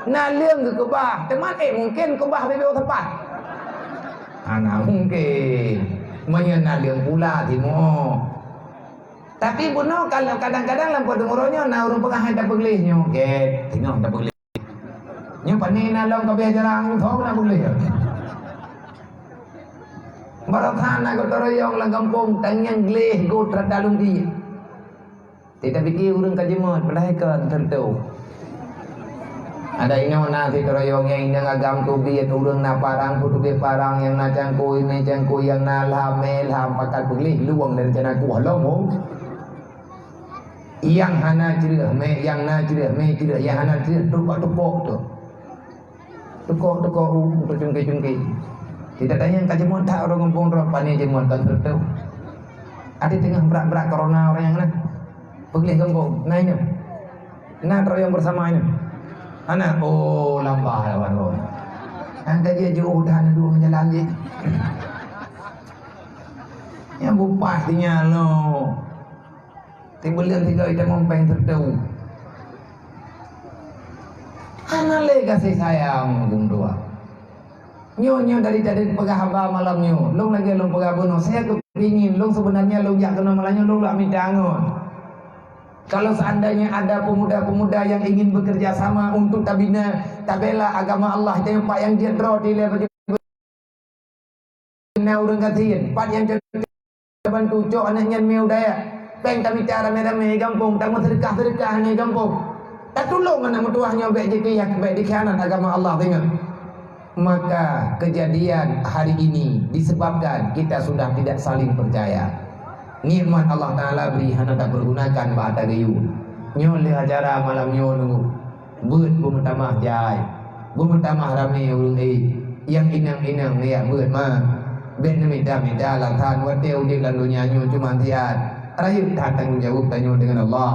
Naleueng geukeubah, teuma ék mungken keubah bibée u sapat? Hana mungken. Meunyoe naleueng pula timoh. Tapi bunoe kalau kadang-kadang lam padum uroe nyoe na ureuëng peugah hai tapeugleh nyoe, gét, singoh tapeugleh. Nyoe pane na lom ka beh jarang, tho na peugleh. Barokah na gotong royong lam gampông, tangieng gleh got rata lungki. Teuka pike ureuëng ka jeuet, padahai kon teuntèe. Ada inoe na siteurayong nyang inong agam teubiet ureuëng na parang, peuteubiet parang nyang na cangkôi, mé cangkôi nyang na lham, mé lham pakat peugleh luwang dan cana kuah lom ho. Nyang hana creueh, mé, nyang na creueh, mé creueh, nyang hana creueh, tupok-tupok tu. Tukok-tukok u, teucungke-cungke. Kita tanyong ka jeuet that ureuëng gampông droe, pane jeuet kon teuntèe. Ada teungoh brat-brat corona ureuëng nyang na. Peugleh gampông, na inoe. Na teurayong bersama inoe. Hana, oh, lambah lawan lôn. Nyang ka jeuet jiôh udah na dua jalan jih. Nyang bupah tinggai lôn. Tibeuleueng tiga ita mumpeng tertu. Hana lé kasih sayang ureueng tuha. Nyoe, nyoe dari tadi peugah haba malam nyoe. Lôn lagèe lôn peugah bunoe, saya kepingin, lôn sebenarnya lôn jak keunoe malam nyoe, lôn lôn mita ngon. Kalau seandainya ada pemuda-pemuda yang ingin bekerja sama untuk tabina, tabela agama Allah, teupat nyang jeuet droe dilèe bagi na ureueng gasien, pat nyang cocok bantu cok aneuk nyan meu daya. Pèng tamita ramé-ramé gampông, tameuseudeukah-seudeukah aneuk gampông. Tatulông aneuk meutuwah nyoe bèk jikhianat, bèk dikhianat agama Allah, ingat. Maka kejadian hari ini disebabkan kita sudah tidak saling percaya. Nikmat Allah Taala bri hana tapergunakan bak ata geuyue. Nyoe lé acara malam nyoe nunggu. Beuet beumeutamah jai, beumeutamah ramé ureueng éh. Nyang inong-inong neujak beuet ma. Bèk neumita-mita alasan watèe udép lam donya nyoe cuma siat. Rayeuk that tanggong jaweueb tanyoe deungon Allah.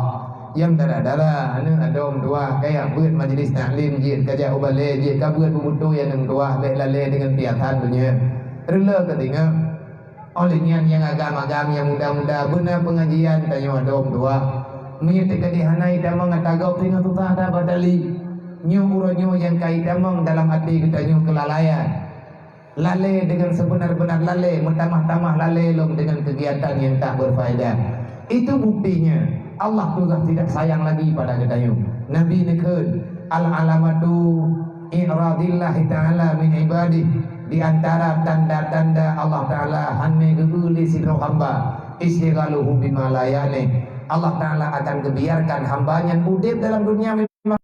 Nyang dara-dara, aneuk adoe meutuwah, kajak beuet majlis taklim jeuet, kajak u balè jeuet, ka beuet beubeutôi aneuk meutuwah, bèk lalè deungon piasan donya. Reuloh ka tinggai. Óh lheueh nyan nyang agam-agam, nyang muda-muda, beuna peungajian tanyoe adoe meutuwah. Meunyoe teukeudi hana itamong ata gob, singoh susah that batali. Nyoe uroe nyoe nyang ka itamong dalam até geutanyoe keulalaian. Lalè deungon seubeuna-beuna lalè, meutamah-tamah lalè lom deungon keugiatan nyang tak berfaedah. Itu buktinya Allah sudah tidak sayang lagi pada geutanyoe. Nabi neukheun, "Al-alamatu i'radillahi ta'ala min ibadih." Di antara tanda-tanda Allah Taala hana geu-eu lé sidroe hamba, "Istighaluhu bima la ya'ni." Allah Taala akan geubiarkan hamba nyan udép dalam dunia memang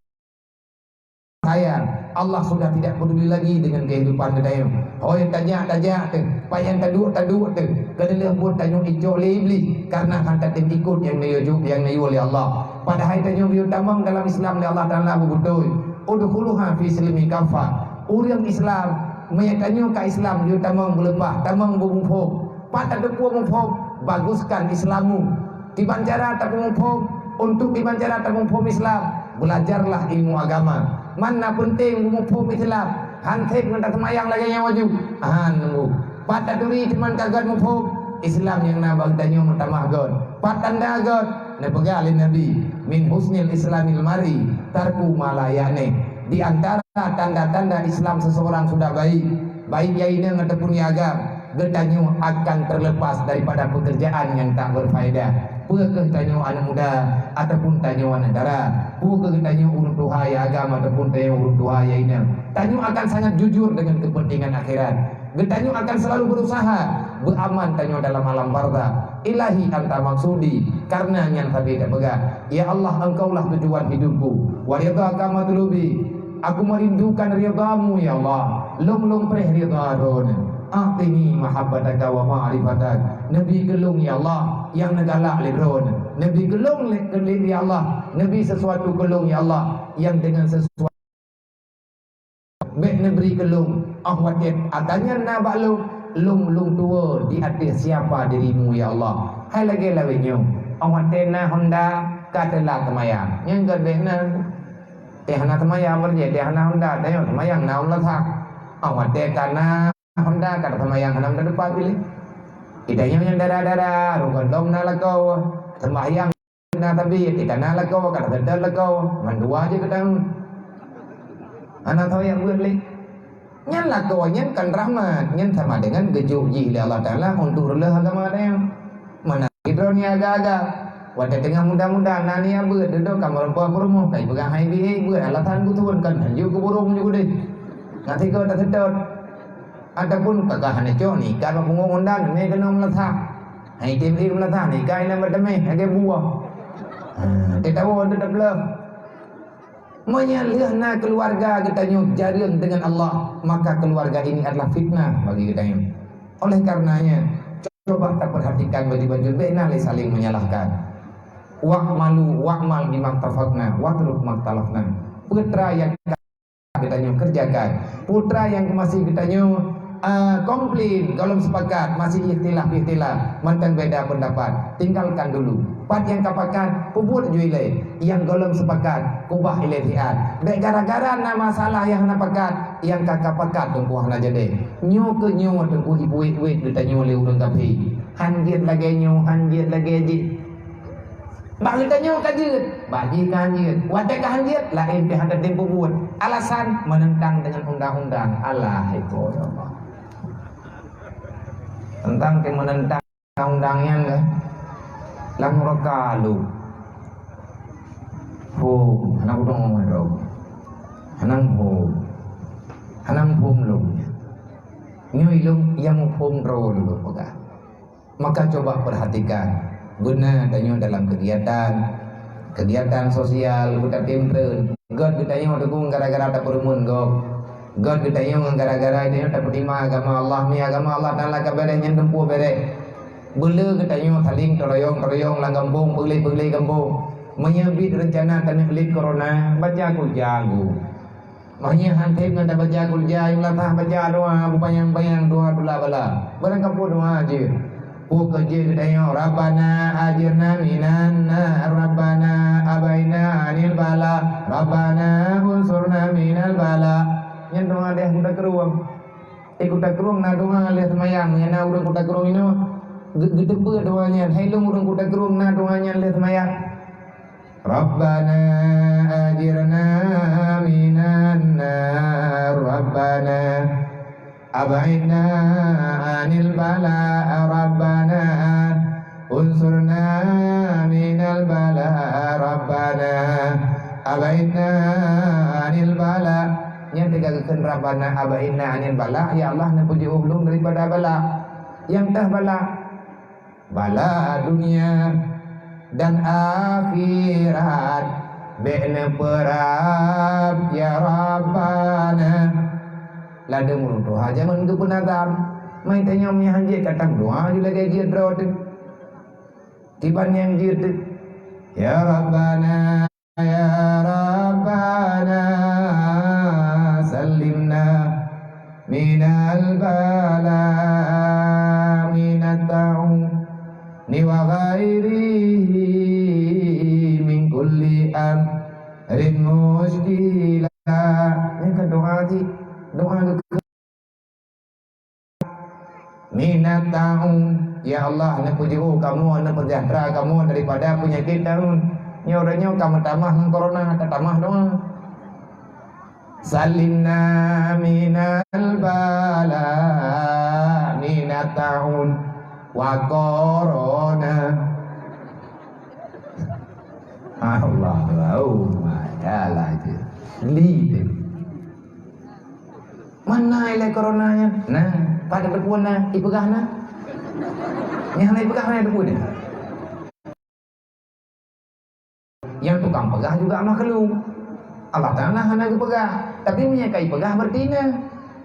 sayang. Allah sudah tidak peduli lagi dengan kehidupan geutanyoe. Hôi tajak-tajak teuh, payah taduek-taduek teuh, keuneulheueh buet tanyoe icok lé Iblih karena hana tatem ikot nyang neuyue, nyang neuyue lé Allah. Padahai tanyoe geuyue tamong dalam Islam lé Allah Taala beubeutôi. Udkhuluha fi silmi kaffah. Ureueng Islam, meunyoe tanyoe ka Islam, geuyue tamong beuleupah, tamong beumuphom. Pat tateupeue muphom, baguskan Islammu. Kiban cara tapeumuphom, untuk kiban cara tapeumuphom Islam, belajarlah ilmu agama. Man na peunteng beumuphom Islam, han sép ngon taseumayang lagèe nyan wajéb. Han nunggu. Pat taturi teuma ka göt muphom, Islam nyang na bak geutanyoe meutamah göt. Pat tanda göt, neupeugah lé Nabi, "Min husnil islamil mar'i tarku ma la ya'ni." Di antara tanda-tanda Islam seseorang sudah baik, baik ya inong ataupun ya agam, geutanyoe akan terlepas daripada pekerjaan nyang tak berfaedah. Peu kheueh tanyoe aneuk muda ataupun tanyoe aneuk dara, peu kheueh geutanyoe ureueng tuha ya agam ataupun tanyoe ureueng tuha ya inong, tanyoe akan sangat jujur dengan kepentingan akhirat. Geutanyoe akan selalu berusaha beuaman tanyoe dalam alam barzakh. Ilahi anta maksudi, karena nyan sabe tapeugah, "Ya Allah, Engkaulah tujuan hidupku. Wa ridhaka matlubi." Aku merindukan ridha-Mu, ya Allah. Lôn, lôn preh ridha Droeneuh. A'tini mahabbataka wa ma'rifatak. Neubi keu lôn, ya Allah, nyang neugalak lé Droeneuh. Neubi keu lôn lé, keu lôn, ya Allah. Neubi sesuatu keu lôn, ya Allah, nyang dengan sesuatu. Bèk neubri keu lôn, 'oh watèe ata nyan na bak lôn, lôn, lôn tuwoe di ateueh siapa diri-Mu, ya Allah. Hai lagèe lawét nyoe, 'oh watèe na honda ka teula seumayang. Nyan göt bèk na. Teuh hana seumayang, beureuja teuh hana honda, tanyoe seumayang na u meulasak. 'Oh watèe ka na honda ka taseumayang hana meuteumpat piléh. Geutanyoe nyang dara-dara, rukon lom na lakoe, seumayang na sabe, teuka na lakoe, ka taseutôt lakoe, mandua jeuet geutanyoe. Hana soe nyang beuet lé. Nyan lakoe nyan kon rahmat, nyan sama dengan geujok jih lé Allah Taala untuk reuloh agama tanyoe. Meunan droeneuh agak-agak. Watèe teungoh muda-muda na niat beuet, dudoe ka meureumpok peurumoh, ka jipeugah hai bi ék beuet, alasan geuthôn kon hanjeuet keu burông jih udeh. Ngat sigoe taseutôt. Ataupun ka gah hana cok, nyan ikat bak punggong honda, neumè keunoe meulasak. Hai tem ék meulasak, nyan ikat inan bak teumèh, lagèe buah. Ha, teuh tawoe teuh tapeuleueh. Meunyo lheueh na keuluwarga geutanyoe jareueng deungon Allah, maka keuluwarga ini adalah fitnah bagi geutanyoe. Oleh karenanya, coba tapeurhatikan bacut-bacut, bèk na lé saléng meunyalahkan. Wa'malu, wa'mal bimattafaqna, watruk maktalafna. Peue teuma nyang ka geutanyoe keureujakan, peue teuma nyang keumaséh geutanyoe Ah, komplain, gohlom sepakat, masih ikhtilaf-ikhtilaf, mantong beda pendapat, tinggalkan dulu. Pat nyang ka pakat, peubuet ju ilée, nyang gohlom sepakat, kubah ilée siat. Bék gara-gara na masalah nyang hana pakat, nyang ka ka pakat teungku hana jadi. Nyoe keuh nyoe teungku ibuet-buet geutanyoe lé ureuëng kafé. Han jeuet lagée nyoe, han jeuet lagée jih. Bak geutanyoe ka jeuet, bak jih ka han jeuet. Watée ka han jeuet, laén pih hana tem peubuet. Alasan menentang dengan undang-undang. Alah, hai po ya Allah. Tentang ke menentang undang-undang nyan lah. Lam raka lu. Hom, hana kudong ngomong droe. Hana hom. Hana hom lom. Nyoe ilong nyang hom droe lom peugah. Maka coba perhatikan, beuna tanyoe dalam kegiatan, kegiatan sosial, geutanyoe treun. Göt geutanyoe teungku gara-gara tapeureumeun gob. Göt geutanyoe gara-gara tanyoe tapeutima agama Allah, mi agama Allah Taala ka beréh nyan teumpuh beréh. Beuleu geutanyoe saling teuroyong-teuroyong lam gampông, peugleh-peugleh gampông. Meunyoe bit reuncana taneuk lét corona, baca kulhu. Meunyoe han tem ngon tabaca kulhu, nyang latah baca doa beupanyang-panyang doa tula bala. Barang kapeue doa jih. Peue keu jih geutanyoe, "Rabbana ajirna minan nar, Rabbana abaina anil bala, Rabbana unsurna minal bala." Nyan doa deh kuta krueng. Eh, kuta krueng na doa lheueh seumayang. Nyan na ureuëng kuta krueng inoe ge-, geuteupeue doa nyan. Hai lôn ureuëng kuta krueng na doa nyan lheueh seumayang. Rabbana ajirna minan nar, Rabbana ab'idna anil bala, Rabbana unsurna minal bala, Rabbana ab'idna anil bala. Nyan teuka geukheun Rabbana ab'idna anil bala, ya Allah, neupeujiôh lôn daripada bala. Nyang teuh bala. Bala dunia dan akhirat, bék neupeurab, ya Rabbana. Ladôm ureuëng tuha jameun geupeunazam, mai tanyoe meuhan jeuet ka tameudoa ju lagée jeuet droe teuh. Kiban nyang jeuet teuh, ya Rabbana. Ya Rabbana, sallimna minal bala, minat ta'uni wa ghairihi min kulli amrin musykilah. Ini kan doa sih, doa ke Minat ta'un, ya Allah, neupeujiôh kamoe, neupeuseujahtra kamoe daripada peunyakét ta'un. Nyoe uroe nyoe ka meutamah ngon corona, tatamah doa. Salimna minal bala, minat ta'un wa corona. Allahumma ya Allah. Li. Mana ilai corona nyan? Nah, pada teupeue na, ipeugah na. Nyang hana ipeugah na teupeue na. Nyang tukang peugah juga makhluk. Allah Taala hana geupeugah, tapi meunyo ka ipeugah berarti na.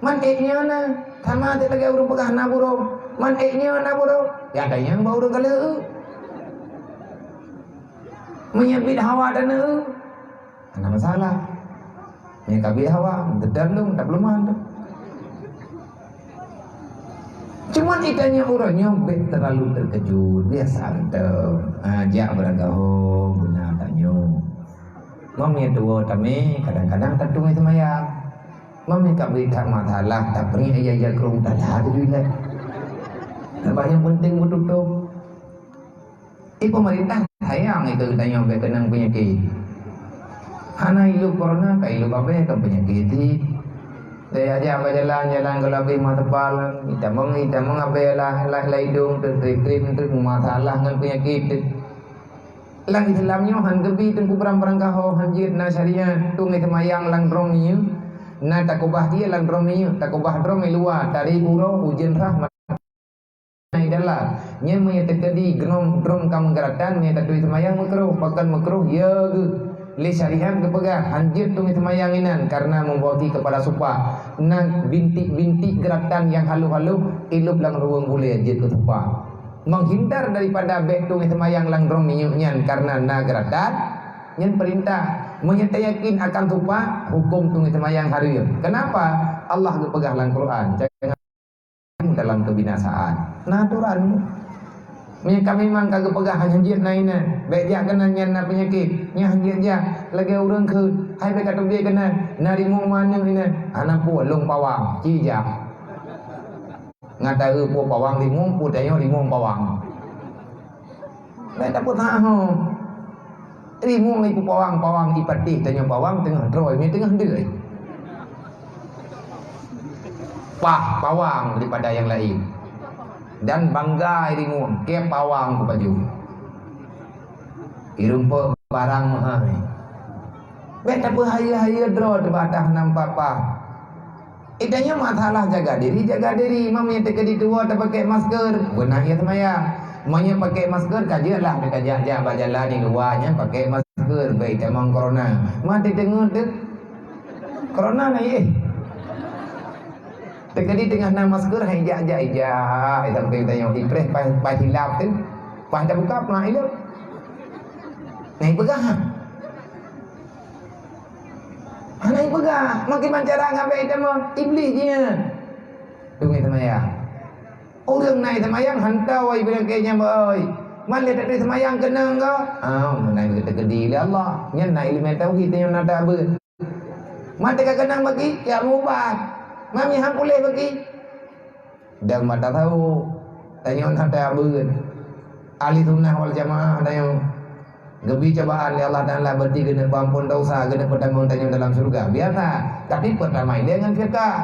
Man ék nyoe na, sama teuk lagée ureuëng peugah na burông. Man ék nyoe na burông, ya ada nyang bak ureuëng galak. Meunyo bit hawa dan Hana masalah. Nyang ka bit hawa, geudang lom, tapeuleumah tu. Cuma itanyoe uroe nyoe bék terlalu terkejut, biasa mantong. Ha, jak beurangkaho guna tanyoe. Meunyoe tuwoe tamé, kadang-kadang tatungai seumayang. Meunyoe ka bit that masalah, tapeuring ija-ija keu ureuëng tala tu ilée. Sabab nyang penting beututôp. Eh, pemerintah sayang itu geutanyoe bék keunong peunyakét. Hana ilop corona, ka ilop abée kon peunyakét cit. Lé aja bak jalan-jalan geulabeh mata pal, itamong-itamong abée lah, lah, lah idong, trip-trip, trip, masalah ngon peunyakét tu. Lam Islam nyoe han geubi teungku barang-barang kaho, han jeuet na syariat, tungai seumayang lam droe minyeuk, na takubah ie lam droe minyeuk, takubah droe i luwa, tari uroe, ujeuen rhah, Nah, idalah, nyan meunyo teukeudi geunom droe ka meugeuratan, meunyo taturi seumayang meukruh, pakon meukruh, ya geuh. Lé syariat geupeugah, hanjeuet tungai seumayang inan, karena membawaki kepada supak. Na bintik-bintik geuratan nyang halôh-halôh, ilop lam ruweueng bulée jeuet keu supak. Menghindar daripada bék tungai seumayang lam droe minyeuk nyan, karena na geuratan, nyan peurintah. Meunyo tayakin akan supak, huköm tungai seumayang hareuem. Kenapa? Allah geupeugah lam Quran. dalam kebinasaan. Nah, aturan. Meunyoe ka memang ka geupeugah hana jeuet na inan, bèk jak keunan nyan na peunyakét, nyan hana jeuet jak, lagèe ureueng kheun, hai bèk ka teubiet keunan, na rimueng manök inan, hana peue, lôn pawang, ci jak. Ngat taeu peue pawang rimueng, peue tanyoe rimueng pawang. Bèk tapeusaho. Rimueng ipeupawang, pawang ipatéh, tanyoe pawang teungoh droe, mie teungoh deuh. Pah pawang daripada nyang laén. Dan bangga rimueng, keu pawang kupajoh. Irumpok barang meuhai. Bèk tapeuhayeue-hayeue droe teubadah nam papa. Itanyoe masalah jaga diri, jaga diri. Meunyoe teukeudi tuwoe tapakèk masker, beuna ie seumayang. Meunyoe pakèk masker, ka jeuet lah tajak-jak bak jalan di luwa nyan pakèk masker, bèk itamong corona. Maté teungeut teuh. Corona na ié. Teukeudi teungoh na masker, hai jak-jak ijak, sampai tanyoe ipreh paih, paih hilap teuh. Paih tabuka, peuna ileup. Nah, ipeugah. Hana ipeugah, makin bancara ngabai teuma, Iblih jih nyan. Demi seumayang. Ureueng na seumayang hantom, oi, ipeulakèe nyan, oi. Man lé taturi seumayang keunong ko? Ah, meunan geuteukeudi lé Allah. Nyan na ileumèe tauhid nyang na tabeuet. Man teuka keunong bagi, ya meuubat. Man meuhan puléh bagi. Dan mata tahu, tanyoe na tabeuet. Ahli sunnah wal jamaah tanyoe. Geubri cobaan lé Allah Taala, berarti keuneuk peuampon dosa, keuneuk peutamong tanyoe dalam syurga. Biasa, tapi peutama ilèe ngon fiqah,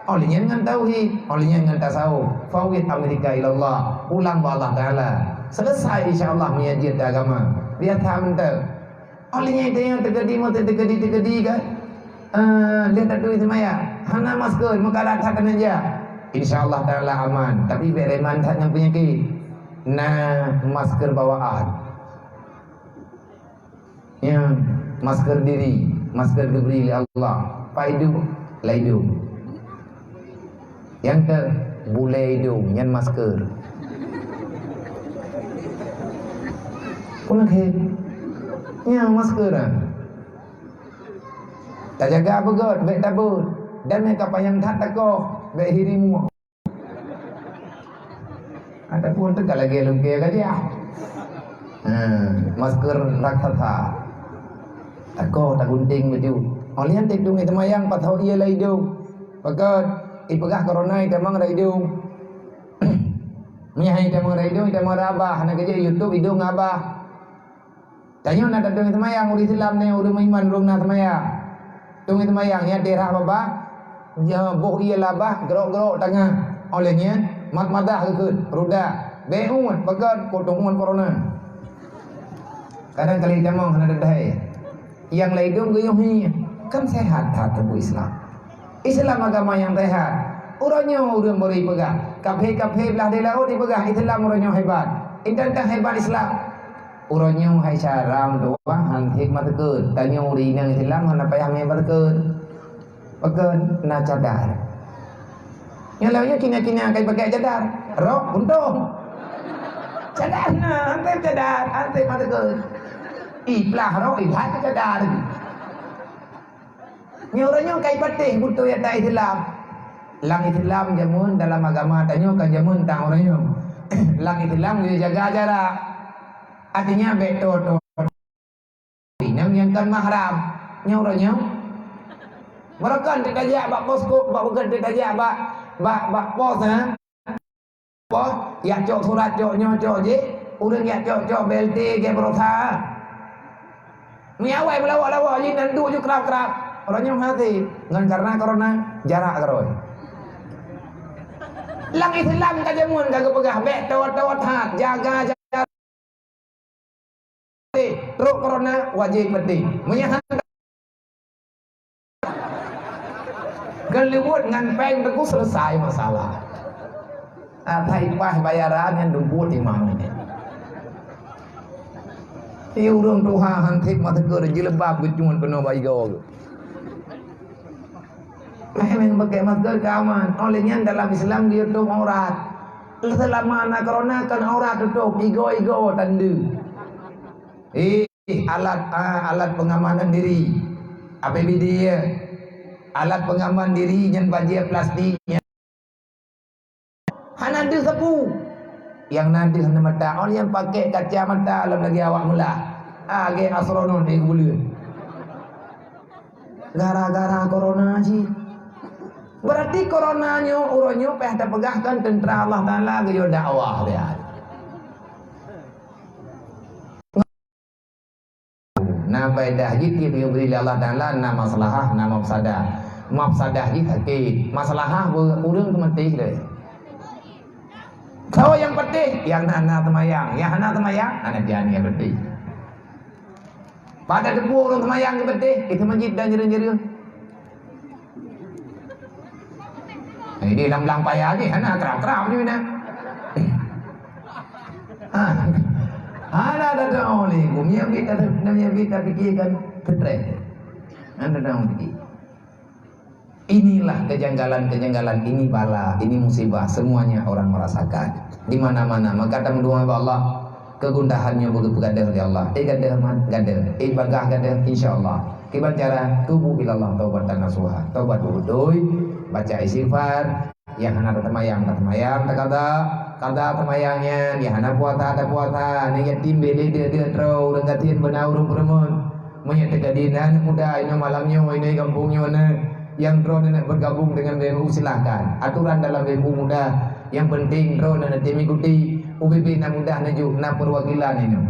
oh lheuh nyan ngon tauhid, oh lheuh nyan ngon tasawuf. Fawwid amrika ilallah, pulang bak Allah Taala. Selesai insya Allah meunyo jeuet keu agama. Biasa mantong. Oh lheuh nyan tanyoe teukeudi, meuteuk teukeudi, teukeudi kan. Eh, lheuh taturi seumayang, hana masker, meukarat that keuneuk jak. Insya Allah Taala aman, tapi bèk reman that ngon peunyakét. Na masker bawaan. Ya, masker diri, masker geubri lé Allah. Pak idong, lam idong. Nyang keu bulèe idong, nyan masker. Peue lagèe? Nyan masker, ah. Tajaga beugöt, bèk tabeuet. Dan nyang ka panyang that takoh, bèk hireuen muah. Ataupun teuka lagèe lungkée gajah. Ha, masker raksasa. Takoh, tagunting baju. Oh lheuh nyan teuh idong seumayang, pasoe ie lam idong. Pakon, ipeugah corona itamong lam idong. Meunyo han itamong lam idong, itamong lam babah. Hana keujeuet YouTube idong ngon babah. Tanyoe na tatong seumayang, ureueng Islam nyoe, ureueng meuiman, ureueng na seumayang. Tong seumayang, nyan dirhah babah, boh ie lam babah, geurok-geurok tangan. Oh lheuh nyan, mat madah geukheun, ruda. Bèk uet, pakon, kutong uet corona. Kadang kali tamong hana teudahe. Nyang lam idong geuyue hi, kan sehat that tuboh Islam. Islam agama nyang sehat. Uroe nyoe ureueng baru ipeugah, kafé-kafé blah di laôt ipeugah Islam uroe nyoe hebat. Intan tan hebat Islam. Uroe nyoe hai syaram doang han sép masker. Tanyoe ureueng inong Islam hana payah mé masker. Pakon, na cadar. Nyang laén nyoe kina-kina kai pakai cadar. Rok, untông. Cadar na, han sép cadar, han sép masker. Iplah rok, ilhat cadar. Nyoe ureueng nyoe kai patéh beutôi ata Islam. Lam Islam jameun dalam agama tanyoe kan jameun tang ureueng nyoe. Lam Islam geuyue jaga jarak. Artinya bèk toe-toe inong nyang kon mahram. Nyoe ureueng nyoe. Barokon teutajak bak posko, bak beukeut teutajak bak, bak, bak pos, ha. Boh, yak cok surat, cok nyoe, cok jih, ureueng yak cok-cok B L T ke berusaha. Meunyo awai meulawak-lawak jih, nan duek ju krab-krab. Uroe nyoe hase, ngon karena corona, jarak keudroe. Lam Islam ka jameun ka geupeugah, bèk tawat-tawat that, jaga jarak. Trok corona wajéb penting. Meunyo han, keuleubot ngon péng teungku selesai masalah. Atai paih bayaran nyan dumpot imam ini. Di ureueng tuha han sép masker jilbab geucun keunoe bak igoe. Hai, meupakai masker ka aman. Oleh nyan dalam Islam geuyue tutup aurat. Seulama na corona kan aurat tutup, igoe-igoe tande. Eh, alat, ah, alat pengamanan diri. A P B D ya. Alat pengaman diri nyan bajée plastik nyan. Nyang na deuh na mata, oh, nyang pakai kacamata lom lagèe awak meulah. Ah, lagèe astronot di buleuen. Gara-gara corona cit. Berarti corona nyoe, uroe nyoe payah tapeugah kan teuntara Allah Taala geuyue dakwah dia. Na faedah jih tiep geubri lé Allah Taala, na maslahah, na mafsadah. Mafsadah jih sakét, maslahah beu ureueng teumaté lé. Soe nyang patéh? Nyang na, na seumayang. Nyang hana seumayang, hana jadi nyang patéh. Pada teupeu ureueng seumayang geupatéh, itu masjid dan jeureung-jeureung. Jadi lam blang paya ni hana krab-krab ni na. Ha. Hana ada doa lé. Gumi ambil tak, gumi ambil tak fikirkan stres. Hana ada doa fikir. Inilah kejanggalan-kejanggalan, ini bala, ini musibah, semuanya orang merasakan. Di mana-mana, maka ta meudoa bak Allah, kegundahan nyoe beugeupeugah lé Allah. Eh, gadoh man, gadoh. Eh, bagah gadoh, insya Allah. Kiban cara, tubu ilallah taubatan nasuha. Taubat beutôi, baca istighfar, nyang hana taseumayang, taseumayang, takada, kada seumayang nyan, nyang hana puasa, tapuasa, nyang yatim bèk lé deuh-deuh troh, ureueng gasien beuna ureueng peurumoh. Meunyoe teuka di na aneuk muda inoe malam nyoe, inoe gampông nyoe na, nyang droeneuh nak bergabung dengan B M U, silahkan. Aturan dalam B M U mudah, yang penting droeneuh nak mengikuti. U B B na mudah neujok, na perwakilan inoe.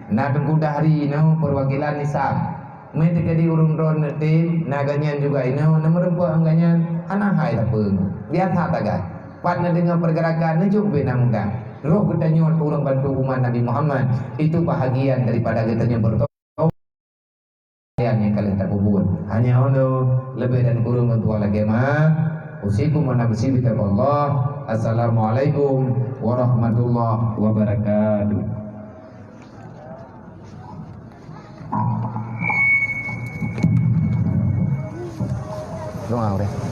Na Teungku Dahri inoe perwakilan Nisam. Meunyoe teuka di ureueng droeneuh tem, na gobnyan juga inoe, na meureumpok ngon gobnyan, hana hai sapeue. Biasa sagai. Pat neudeungoe pergerakan, neujok beu na mudah. Roh geutanyoe ureueng bantu umat Nabi Muhammad, itu bahagian daripada geutanyoe bertobat. Nyang ka lheueh tapeubuet. Hanya nyoe, leubeh dan kureueng lôn tuan lakèe meu'ah. Usikum wa nafsi bitaqwallah. Assalamualaikum warahmatullahi wabarakatuh. Doa udah.